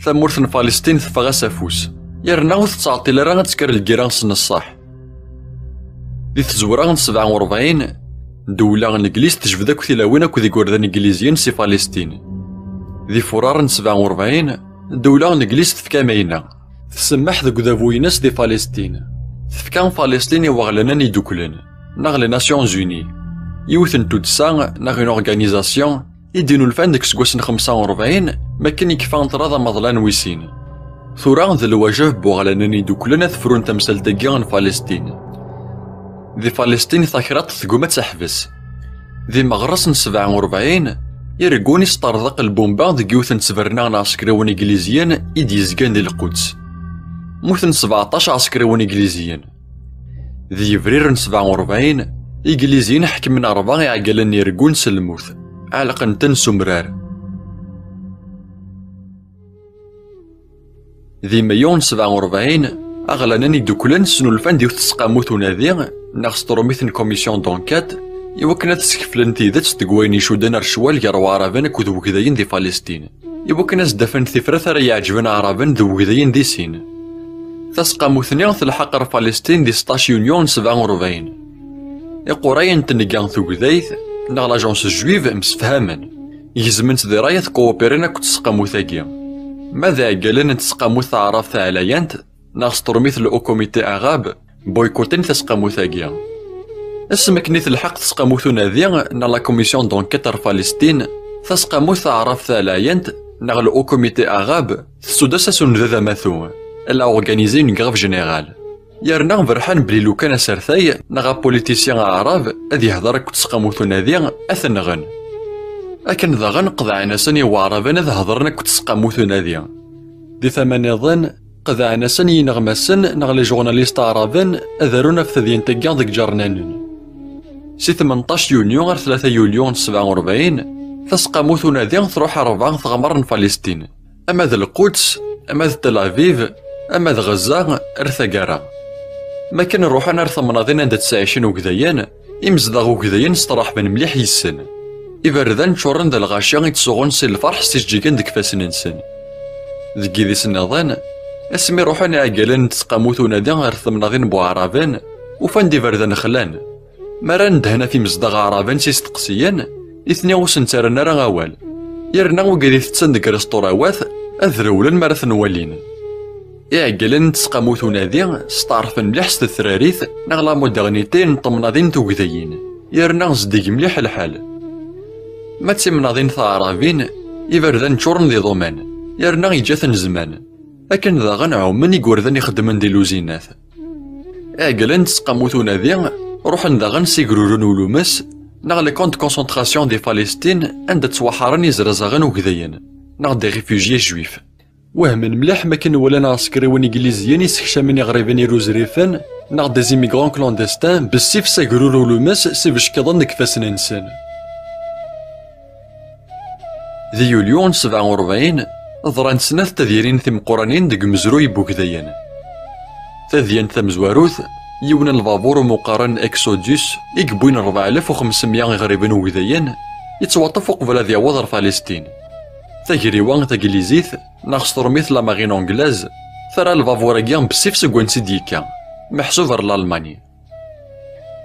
Tamurt n Falestin teffeɣ-as afus, yerna ur tettɛeṭṭil ara ad tekker lgira s neṣṣaḥ. Di tezwra n sebɛa u rebɛin, ddewla n Legliz tejbed akk tilawin akked igerdan igliziyen si Falestin. Di furar n sebɛa u rebɛin, ddewla n Legliz tefka amayna. Tsemmeḥ deg udabu-ines di Falestin. Tefka Falestin i Waɣlanen Iduklen, neɣ les Nations Unies, yiwet n tuddsa neɣ une organisation i d-inulfan deg useggas n xemsa u rebɛin, makken yekfa ṭṭrad amaḍlan wis sin. Tura d lwajeb n Waɣlanen Iduklen ad frun tamsalt-agi n Falestin. Di Falestin, takraḍt tegma ad teḥbes. Di meɣres n sebɛa u rebɛin, Ireggun isṭerḍeq lbumba deg yiwet n ttberna n ɛeskriwen igliziyen i d-yezgan di Lquds. Mmuten sebɛeṭṭac ɛeskriwen igliziyen. Di yebrir n sebɛa u rebɛin, Igliziyen ḥekmen rebɛa iɛeggalen n Ireggun s lmut, ɛelqen-ten s umrar. Di Mayu n sebɛa u rebɛin, Aɣlanen Iduklen snulfan-d yiwet n tseqqamut unadi, neɣ s trumit n commission d'enquête, i wakken ad skeflen tidet deg wayen icudden ar ccwal gar Waɛraben akked Wegdayen di Falestin, i wakken ad s-d-afen tifrat ara iɛeǧben Aɛraben d Wegdayen di sin. Taseqqamut-nni telḥeq ar Falestin di seṭṭac yunyu n sebɛa u rebɛin. Iqurayen n tnegga tugdayt, neɣ l'agence juive, msefhamen. Gezmen-tt di ṛṛay ad koopirin akked tseqqamut-agi. Ma d iɛeggalen n tseqqamut taɛrabt taɛlayant, neɣ s trumit le Haut Comité Arabe, boycottin taseqqamut-agi. Asmi akken i telḥeq tseqqamut unadi, neɣ la commission d'enquête ar Falestin, taseqqamut taɛrabt taɛlayant, neɣ le Haut Comité Arabe, tessudd-as asunded amatu. Elle a organisé une grève générale. Yerna berḥan belli lukan asertay neɣ apolitisyan aɛrab ad yehder akked tseqqamut unadi, ad t-nɣen. Akken daɣen qeḍɛen-asen i Waɛraben ad hedren akked tseqqamut unadi. Di tama nniḍen, qeḍɛen-asen i yineɣmasen neɣ les journalistes aɛraben ad arun ɣef tedyant-agi deg iǧernanen. Si tmenṭac yunyu ar tlata yulyu n sebɛa u rebɛin, taseqqamut unadi truḥ ar rebɛa teɣmar n Falestin, ama d Lquds, ama d Tel Aviv, ama d Ɣezza, ar taggara. Makken ruḥen ar temnaḍin anda ttɛicen Ugdayen, imezdaɣ Ugdayen straḥben mliḥ yis-sen. Iberdan ččuren d lɣaci i ttsuɣun si lferḥ s ijeǧǧigen deg ifassen-nsen. Deg yidis nniḍen, asmi ruḥen iɛeggalen n tseqqamut unadi ar temnaḍin n Waɛraben, ufan-d iberdan xlan. Mi ara nedhen ɣef imezdaɣ aɛraben s isteqsiyen, nitni ur sen-ttarran ara awal. Yerna wigad itetten deg rrestawrat, ad rewlen mi ara ten-walin. Iɛeggalen n tesqamut unadi steɛṛfen mliḥ s tetrarit neɣ la modernité n temnaḍin tugdayin, yerna zeddig mliḥ lḥal. Ma d timnaḍin taɛrabin, iberdan ččuren d iḍuman, yerna yeǧǧa-ten zzman. Akken daɣen ɛummen igerdan ixeddmen di luzinat. Iɛeggalen n tesqamut unadi ruḥen daɣen s igrurun ulumes, neɣ les camps de concentration di Palestine, anda ttwaḥaren izerzaɣen ugdayen, neɣ des réfugiés juifs. Wehmen mliḥ makken walan aɛsekriwen igliziyen isekcamen iɣriben iruzrifen, neɣ des immigrants clandestins, bessif s agrur ulumes s ibeckiḍen deg ifassen-nsen. Di yulyu n sebɛa u rebɛin, ḍrant snat tedyanin timeqqranin deg umezruy n wugdayen. Tadyant tamezwarut, yiwen n lbabur umi qqaren Exodus, i yewwin rebɛa alaf u xemsemya iɣriben ugdayen, yettwaṭṭef uqbel ad yaweḍ ɣer Palestine. Tagriwa taglizit, neɣ s trumit la marine anglaise, terra lbabur-agi bessif seg wansi d-yekka, meḥsub ɣer Lalman.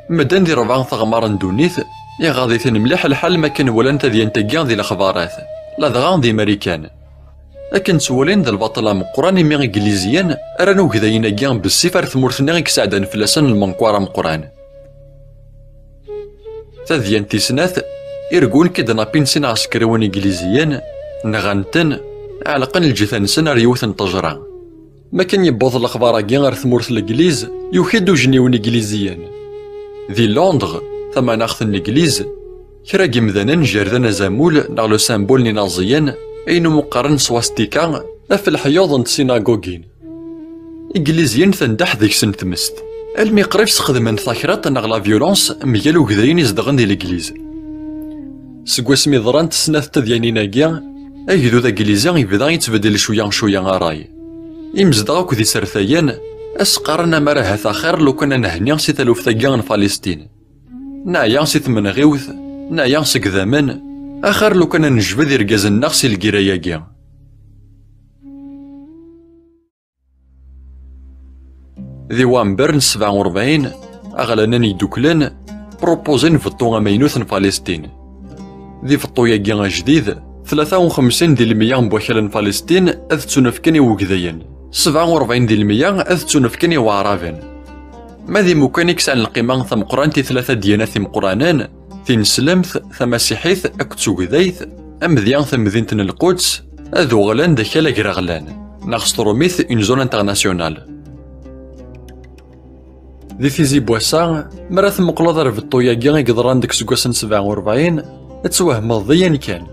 Medden di rebɛa teɣmar n ddunit, iɣaḍ-iten mliḥ lḥal makken walan tadyant-agi di lexbarat, ladɣa di Marikan. Akken ttwalin d lbaṭel ameqqran imi igliziyen rran ugdayen-agi bessif ar tmurt-nni i yesɛeddan fell-asen lmenkwar ameqqran. Tadyant tis snat, irgun kidnapin sin ɛsekriwen igliziyen, nɣan-ten, ɛelqen lǧitan-nsen ar yiwet n ṭṭejra. Makken yewweḍ lexbar-agi ar tmurt n Legliz, yuki-d ujenniw n Igliziyen. Di Londres, tamaneɣt n Legliz, kra n yimdanen jerden azamul neɣ le symbole n Inaẓiyen, ayen umi qqaren swastika, ɣef leḥyuḍ n tsinagugi. Igliziyen tendeḥ deg-sen tmest, almi qrib sxedmen takraḍt neɣ la violence mgal ugdayen izedɣen di Legliz. Seg wasmi ḍrant snat tedyanin-agi, agdud aglizi yebda yettbeddil cwiya cwiya ṛṛay. Imezdaɣ akked isertayen as-qqaren amar ahat axir lukan ad nhenni si taluft-agi n Palestine. Neɛya si tmenɣiwt, neɛya seg idammen, axir lukan ad nejbed irgazen-nneɣ si lgirra-agi. Di wamber n sebɛa u rebɛin, aɣlanen yeddukklen, propozin beṭṭu amaynut n Palestine. Di beṭṭu-agi ajdid, tlata u xemsin di lmeyya n wakal n Palestine ad ttunefken i wegdayen, sebɛa u rebɛin di lmeyya ad ttunefken i waɛraben. Ma d imukan i yesɛan lqima tameqqrant i tlata dyanat imeqqranen, tineslemt, tamasiḥit akked tugdayt, amedya tamdint n Lquds, ad uɣalen d akal agraɣlan, neɣ s trumit une zone internationale. Di tizi n wass-a, mi ara tmuqleḍ ar beṭṭu-agi i yeḍran deg useggas n sebɛa u rebɛin, ad twehmeḍ d ayen kan.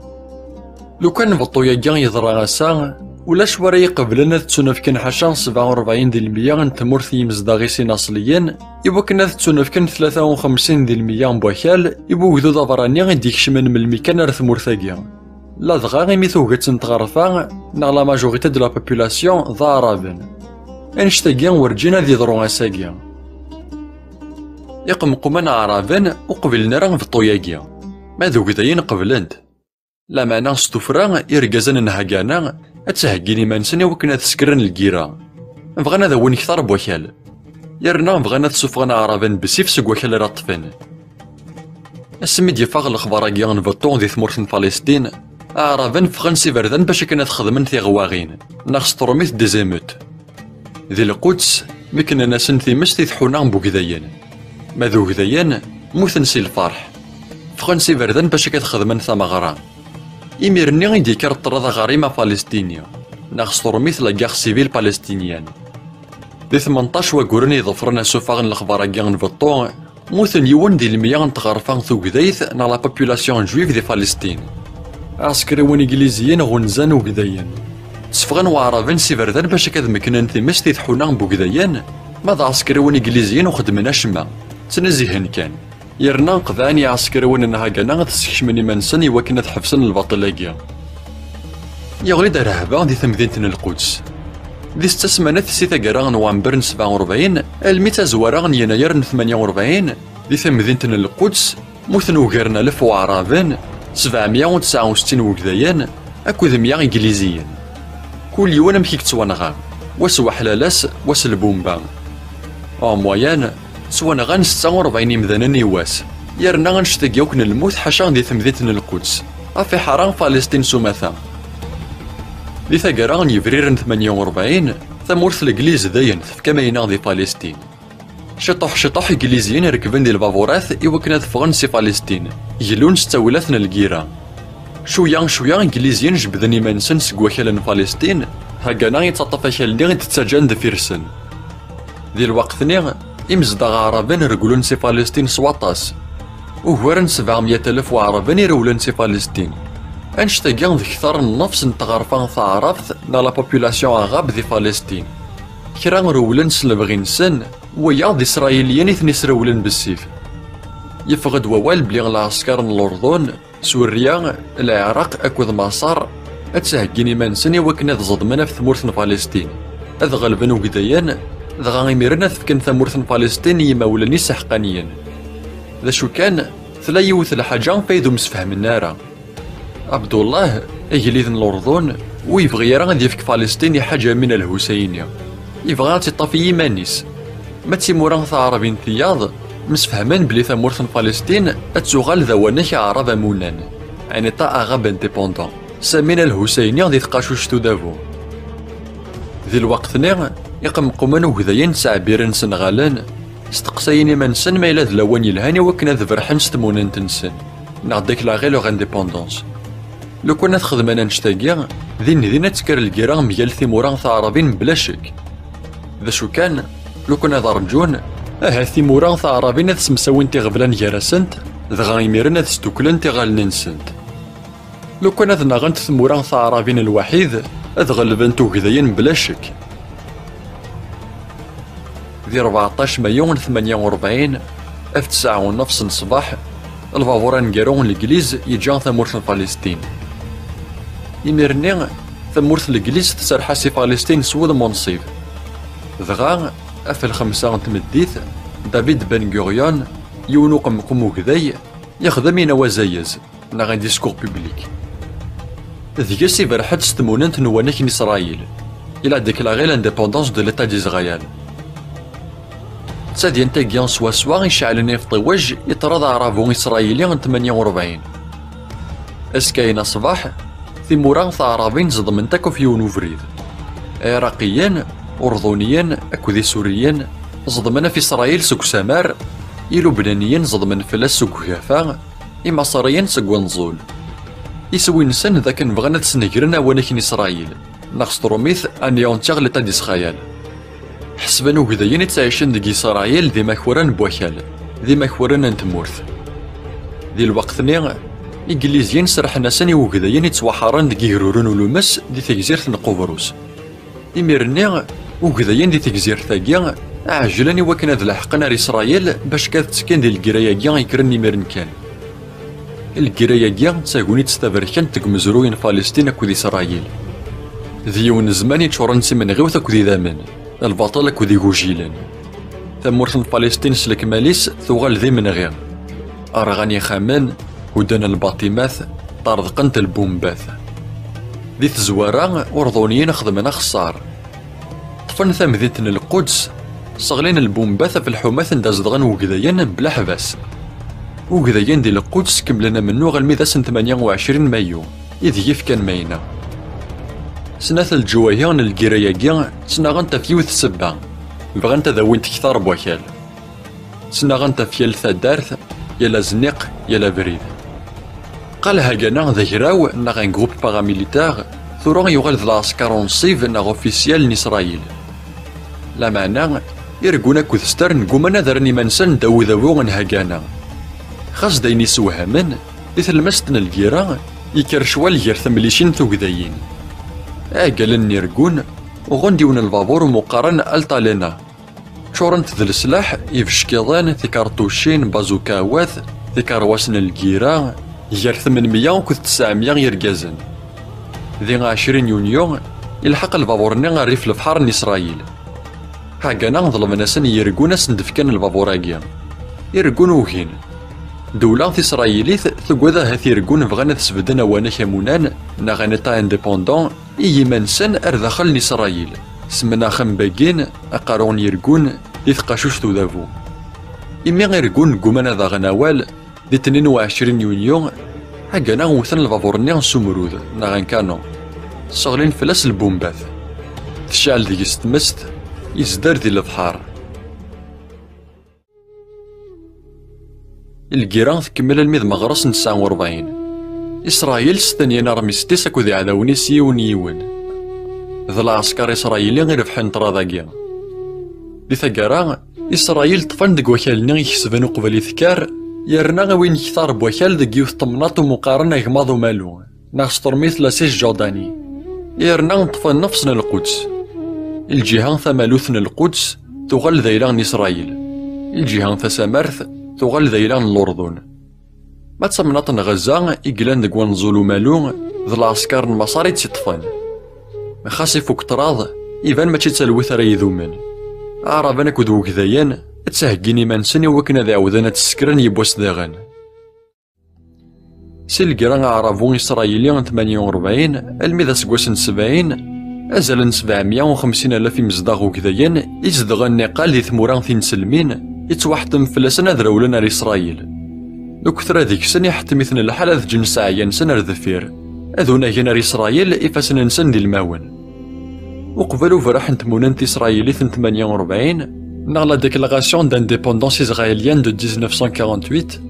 Lukan beṭṭu-agi yeḍra ass-a, ulac wara iqeblen ad ttunefken ḥaca sebɛa u rebɛin di lmeyya n tmurt i yimezdaɣ-is inaṣliyen, i wakken ad ttunefken tlata u xemsin di lmeyya n wakal i wegdud aberrani i d-ikecmen melmi kan ar tmurt-agi. Ladɣa imi tuget n tɣerfa, neɣ la majorité de la population, d aɛraben. Annect-agi werǧin ad yeḍru ass-agi. Iqemqumen aɛraben ur qbilen ara beṭṭu-agi, ma d ugdayen qeblen-t. Lameɛna s tuffra, irgazen n Hagana ad ttheggin iman-nsen i wakken ad sekren lgira. Bɣan ad awin kter n wakal. Yerna bɣan ad suffɣen aɛraben bessif seg wakal ara ṭṭfen. Asmi d-yeffeɣ lexbar-agi n beṭṭu di tmurt n Palestine, aɛraben ffɣen s iberdan bac akken ad xedmen tiɣwaɣin, neɣ s trumit des émeutes. Di Lquds, mi knan-asen timest i tḥuna n wegdayen. Ma d ugdayen, mmuten si lferḥ. Ffɣen s iberdan bac akka ad xedmen tameɣra. Imir-nni i d-yekker ṭṭrad aɣarim afalestini, neɣ s trumit la guerre civile palestinienne. Di tmenṭac wagguren iḍefren asuffeɣ n lexbar-agi n beṭṭu, mmuten yiwen di lmeyya n tɣerfa tugdayt neɣ la population juive di Palestine. Aɛsekriwen igliziyen ɣunzan ugdayen. Sefɣen waɛraben s iberdan bac akka ad meknen timest i tḥuna n wugdayen, ma d aɛsekriwen igliziyen ur xeddmen acemma, ttnezzihen kan. Yerna qeḍɛen iɛsekriwen n Hagana ad ssekcmen iman-nsen i wakken ad ḥebsen lbaṭel-agi. Yeɣli-d rrehba di temdint n Lquds. Di setta smanat si taggara n Wamber n sebɛa u rebɛin almi d tazwara n Yennayer n tmanya u rebɛin, di temdint n Lquds, mmuten ugar n alef waɛraben, sebɛemya u tesɛa u settin wegdayen, akked mya igliziyen. Kul yiwen amek i yettwanɣa, wa s weḥlalas, wa s lbumba. En moyenne, ttwanɣan setta u rebɛin imdanen i wass, yerna annect-agi akk n lmut ḥaca di temdint n Lquds, ɣef iḥara Palestine s umata. Di taggara n yebriren tmanya u rebɛin, tamurt n Legliz dayen tefka amayna di Palestin. Ciṭuḥ ciṭuḥ, Igliziyen rekben di lbaburat i wakken ad ffɣen si Palestin, gellun s ttawilat n lgira. Cwiya cwiya, Igliziyen jebden iman-nsen seg wakal n Palestin, Hagana yettaṭṭaf akal-nni i d-ttaǧǧan deffir-sen. Di lweqt-nni, imezdaɣ aɛraben regglen si Palestin s waṭas. Ugar n sebɛemya alef Waɛraben i rewlen si Palestin. Annect-agi d kter n nnefs n tɣerfa taɛrabt neɣ la population arabe di Palestin. Kra rewlen s lebɣi-nsen, wiyaḍ d Isṛayiliyen i ten-isrewlen bessif. Yeffeɣ-d wawal belli lɛesker n Lurdun, Surya, Lɛiraq akked Maṣer ad ttheggin iman-nsen i wakken ad ẓedmen ɣef tmurt n Palestin, ad ɣelben ugdayen, dɣa imiren ad fken tamurt n Palestin i yimawlan-is iḥeqqaniyen. D acu kan, tella yiwet n lḥaǧa ɣef ay d ur msefhamen ara. Abdullah, agellid n Lurdun, ur yebɣi ara ad yefk Palestin i Ḥaǧ Amin al-Husayni. Yebɣa ad tt-iṭṭef i yiman-is. Ma d timura taɛrabin tiyaḍ, msefhamen belli tamurt n Palestin ad tuɣal d awanek aɛrab amunan, un État arabe indépendant, s Amin al-Husayni di tqacuct udabu. Di lweqt-nni, iqemqumen ugdayen ttɛebbiren senɣalen, steqsayen iman-nsen ma yella d lawan yelhan i wakken ad berrḥen s tmunent-nsen, neɣ déclarer leur indépendance. Lukan ad xedmen annect-agi, din din ad tekker lgira mgal timura taɛrabin bla ccek. D acu kan, lukan ad rǧun, ahat timura taɛrabin ad semsawint iɣeblan gar-asent, dɣa imiren ad sduklent iɣallen-nsent. Lukan ad naɣent tmura taɛrabin lwaḥid, ad ɣelbent ugdayen bla ccek. Di rbeɛṭac mayu n tmanya u rebɛin, ɣef tesɛa u nnefs n ṣṣbeḥ, lbabuṛ aneggaru n Legliz yeǧǧa tamurt n Palestin. Imir-nni, tamurt n Legliz tserreḥ-as i Palestin s wudem unṣib. Dɣa, ɣef lxemsa n tmeddit, David Ben Gurion, yiwen uqemqum ugday, yexdem inaw azayez, neɣ un discours public. Deg-s iberreḥ-d s tmunent n uwanek n Isṛayil. Il a déclaré l'indépendance de l'État d'Israël. D tadyant-agi swaswa iceɛlen ifṭiwej i ṭṭrad aɛrabu-isṛayili n tmanya u rebɛin. Azekka-ina ṣṣbeḥ, timura taɛrabin ẓedment akk ɣef yiwen ubrid. Iɛiraqiyen, Urḍuniyen akked Isuriyen ẓedmen ɣef Isṛayil seg usamar, Ilubnaniyen ẓedmen fell-as seg ugafa, Imaṣriyen seg wenẓul. Iswi-nsen d akken bɣan ad snegren awanek n Isṛayil, neɣ s trumit anéantir l'État d'Israël. Ḥesben ugdayen i ttɛicen deg Isṛayil d imakaren n wakal, d imakaren n tmurt. Di lweqt-nni, Igliziyen serrḥen-asen i ugdayen i ttwaḥeṛṛen deg igruren ulumes di tegzirt n Qubrus. Imir-nni, ugdayen di tegzirt-agi ɛejlen i wakken ad leḥqen ar Isṛayil bac ad ttekkin di lgirra-agi yekkren imiren kan. Lgirra-agi d tagnit taberkant deg umezruy n Falestin akked Isṛayil. D yiwen n zzman yeččuren d timenɣiwt akked idammen, lbaṭel akked igujilen. Tamurt n Falestin s lekmal-is tuɣal d imenɣi. Rɣan ixxamen, hudden lbaṭimat, ṭṭerḍqent lbumbat. Di tezwara, Urḍuniyen xedmen axeṣṣar. Ṭṭfen tamdint n Lquds, sseɣlin lbumbat ɣef lḥumat anda zedɣen wegdayen mebla ḥbas. Ugdayen di Lquds kemmlen amennuɣ almi d ass n tmanya u ɛecrin mayu, ideg i fkan mayna. Snat leǧwahi n lgirra-agi ttnaɣent ɣef yiwet ssebba, bɣant ad awint kter n wakal. Ttnaɣent ɣef yal taddart, yal azniq, yal abrid. Qal hagana d agraw neɣ un groupe paramilitaire, tura yuɣal d lɛesker unṣib neɣ officiel n Isṛayil. Lameɛna, irgun akked stern gguman ad rren iman-nsen ddaw udabu n hagana. Xas d ayen isewhamen, di tlemmast n lgirra, yekker ccwal gar temlicin tugdayin. Iɛeggalen n irgun uɣen-d yiwen n lbabuṛ umi qqaren Altalena. Ččurent d leslaḥ, ibeckiḍen, tikarṭucin, bazukawat, tikarwasin n lgira, gar tmenmya akked tesɛemya yergazen. Di ɛecrin yunyu, ilḥeq lbabuṛ-nni rrif lebḥer n Isṛayil. Hagana ḍelben-asen i yirgun ad sen-d-fken lbabuṛ-agi. Irgun ugin. Ddewla tisṛayilit tuggad ahat irgun bɣan ad sbedden awanek amunan neɣ un État indépendant i yiman-nsen ar daxel n Isṛayil, semmen axxam Bagin, aqerru n yirgun, di tqacuct udabu. Imi irgun gguman ad aɣen awal, di tnin u ɛecrin yunyu, hagana wten lbabuṛ-nni s umrud, neɣ un canon. Sseɣlin fell-as lbumbat. Tecɛel deg-s tmest, yezder di lebḥer. Lgira tkemmel almi d meɣres n tesɛa u rebɛin. Isṛayil stenyan armist-is akked iɛdawen-is yiwen yiwen. D lɛesker isṛayili i rebḥen ṭṭrad-agi. Di taggara, Isṛayil ṭṭfen deg wakal-nni i kesben uqbel i tekker, yerna awin ktar n wakal deg yiwet temnaḍt umi qqaren agmaḍ umalu, neɣ s tṛumit la Cisjordanie. Yerna ṭṭfen nnefs n Lquds. Lǧiha tamalut n Lquds tuɣal d ayla n Isṛayil. Lǧiha tasamart tuɣal d ayla n Lurḍun. Ma d tamnaḍt n Ɣazza i yellan deg wenẓul umalu, d lɛesker n Maṣer i tt-iṭṭfen. Xas ifuk ṭṭrad, iban mačči d talwit ara idumen. Aɛraben akked wegdayen ttheggin iman-nsen i wakken ad ɛawden ad tt-ssekren yiwwas daɣen. Si lgra aɛrabu isṛayili n tmanya u rebɛin almi d aseggas n sebɛin, azal n sebɛemya u xemsin alaf imezdaɣ ugdayen izedɣen niqal di tmura tinselmin, ittwaḥettem fell-asen ad rewlen ar Isṛayil. Lketṛa deg-sen iḥettem-iten lḥal ad ǧǧen sseɛya-nsen ar deffir, ad unagen ar Isṛayil ifassen-nsen d ilmawen. Uqbel ubraḥ n tmunent isṛaylit n tmanya u rebɛin, neɣ la Déclaration d'indépendance israélienne de dix-neuf cent quarante-huit,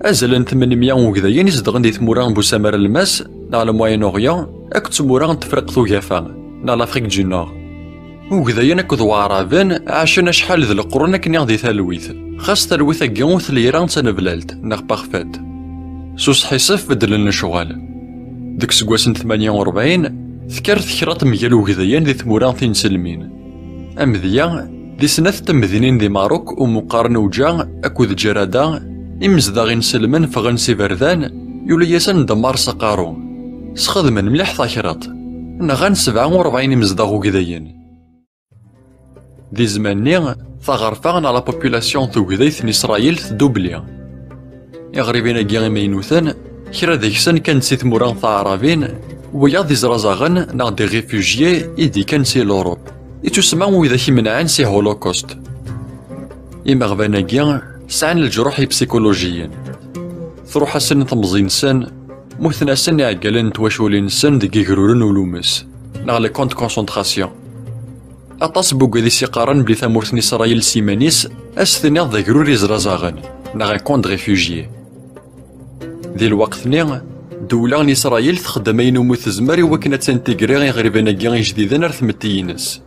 azal n tmenmya ugdayen izedɣen di tmura n Busamar Lmas, neɣ le Moyen-Orient, akked tmura n Tefriqt Ugafa, neɣ l'Afrique du Nord. Ugdayen akked Waɛraben ɛacen acḥal d leqrun akken iɣ di talwit, xas talwit-agi ur telli ara d taneblalt, neɣ parfaite. S usḥisef beddlen lecɣal. Deg useggas n tmanya u rebɛin, tekker tekraḍt mgal ugdayen di tmura tinselmin. Amedya, di snat temdinin di Maruk umi qqaren Uǧa akked Ǧerada, imezdaɣ inselmen ffɣen s iberdan, yuli-yasen ddemmar s aqaru. Sxedmen mliḥ takraḍt. Nɣan sebɛa u rebɛin imezdaɣ ugdayen. Di zzman-nni, taɣerfa neɣ la population tugdayt n Isṛayil tdubli. Iɣriben-agi imaynuten, kra deg-sen kkan-d si tmura taɛrabin, wiyaḍ d izrazaɣen neɣ des réfugiés i d-ikkan si l'Europe. Ittusemma widak imenɛen si Holocauste. Imeɣban-agi sɛan leǧruḥ ipsikulujiyen. Truḥ-asen temẓi-nsen, muten-asen iɛeggalen n twaculin-nsen deg igruren n ulumes, neɣ les camps de concentration. Aṭas n wugad i s-iqqaren belli tamurt n Isṛayil s yiman-is, ad s-tiniḍ d agrur izrazaɣen, neɣ un camp de réfugiés. Di lweqt-nni, ddewla n Isṛayil txeddem ayen umi tezmer i wakken ad tintigri iɣriben-agi ijdiden ar tmetti-ines.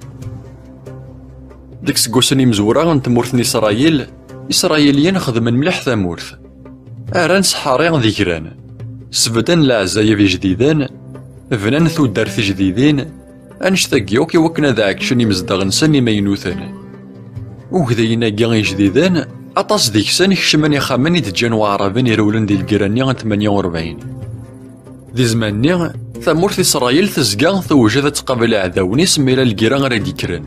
Deg iseggasen imezwura n tmurt n Isṛayil, Isṛayiliyen xedmen mliḥ tamurt. Rran ssḥari d igran. Sbedden leɛzayeb ijdiden, bnan tuddar tijdidin, annect-agi akk i wakken ad ɛeggcen imezdaɣ-nsen imaynuten. Ugdayen-agi ijdiden, aṭas deg-sen kecmen ixxamen i d-ǧǧan Waɛraben irewlen di lgirra-nni n tmanya u rebɛin. Di zzman-nni, tamurt Isṛayil tezga tewjed ad tqabel iɛdawen-is mi ara lgirra ara d-ikkren.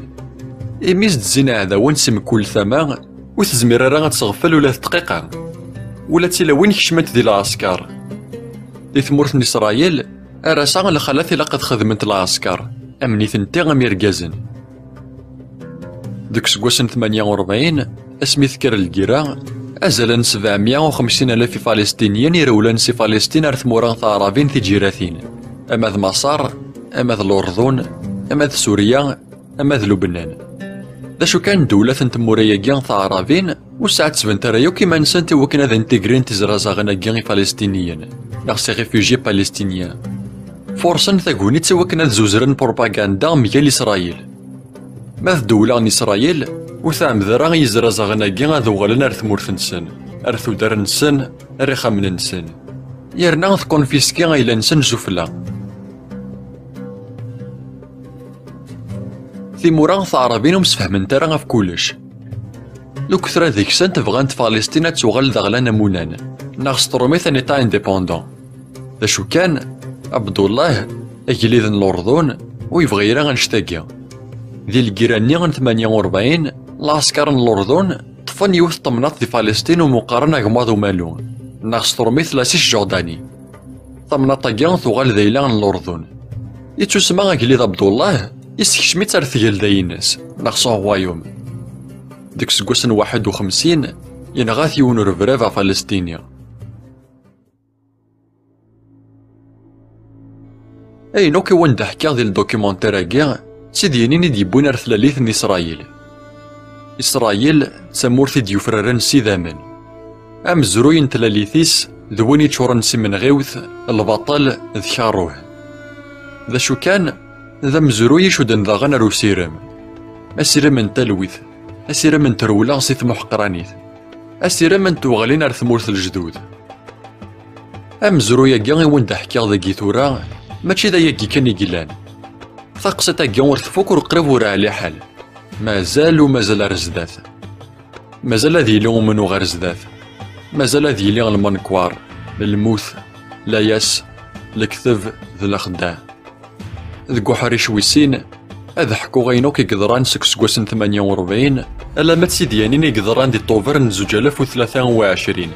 Imi zdezzin iɛdawen si mkul tama, ur tezmir ara ad tɣeffel ula d dqiqa. Ula d tilawin kecment di lɛesker. Di tmurt n Isṛayil, ar ass-a lxalat ilaq ad xedment lɛesker, am nitenti am irgazen. Deg useggas n tmanya u rebɛin, asmi tekker lgirra, azal n sebɛemya u xemsin alaf Ifalesṭiniyen irewlen si Falesṭin ar tmura taɛrabin tiǧiratin, ama d Maṣer, ama d Lurḍun, ama d Surya, ama d Lubnan. D acu kan, ddewlat n tmura-agi taɛrabin ur sɛettbent ara yakk iman-nsent i wakken ad intigrint izrazaɣen-agi ifalesṭiniyen, neɣ ces réfugiés palestiniens. Furṣen tagnit i wakken ad zuzren propaganda mgal Isṛayil. Ma d ddewla n Isṛayil, ur tɛemmed ara i yizrazaɣen-agi ad uɣalen ar tmurt-nsen, ar tudar-nsen, ar ixxamen-nsen. Yerna tkunfiski ayla-nsen sufella. Timura taɛrabin ur msefhament ara ɣef kullec. Lketṛa deg-sent bɣant Falesṭin ad tuɣal d aɣlan amunan, neɣ s tṛumit un État indépendant. D acu kan, Abdullah, agellid n Lurḍun, ur yebɣi ara annect-agi. Di lgira-nni n tmanya u rebɛin, lɛesker n Lurḍun ṭṭfen yiwet temnaḍt di Falesṭin umi qqaren agmaḍ umalu, neɣ s tṛumit la Cisjordanie. Tamnaḍt-agi tuɣal d ayla n Lurḍun. Ittusemma agellid Abdullah, issekcem-itt ar tgelda-ines, neɣ son royaume. Deg useggas n waḥed u xemsin, yenɣa-t yiwen urebrab afalesṭini. Ayen akk i wen-d-ḥkiɣ di ldokumentar-agi d tidyinin i d-yewwin ar tlalit n Isṛayil. Isṛayil d tamurt i d-yufraren s idammen. Amezruy n tlalit-is d win yeččuren s imenɣiwt, lbaṭel d karuh. D acu kan, d amezruy icudden daɣen ar usirem. Asirem n talwit, asirem n trewla si tmuḥeqranit, asirem n tweɣlin ar tmurt n lejdud. Amezruy-agi i wen-d-ḥkiɣ dagi tura, mačči d ayagi kan i yellan. Taqsiṭ-agi ur tfuk, ur qrib, ur ɛli ḥal. Mazal u mazal ar zdat. Mazal ad yili umennuɣ ar zdat. Mazal ad yili lmenkwar, lmut, layas, lekteb d lexdeɛ. Deg uḥric wis sin, ad ḥkuɣ ayen akk i yeḍran seg useggas n tmanya u rebɛin alamma d tidyanin i yeḍran di Tuber n zuǧ alaf u tlata u ɛecrin.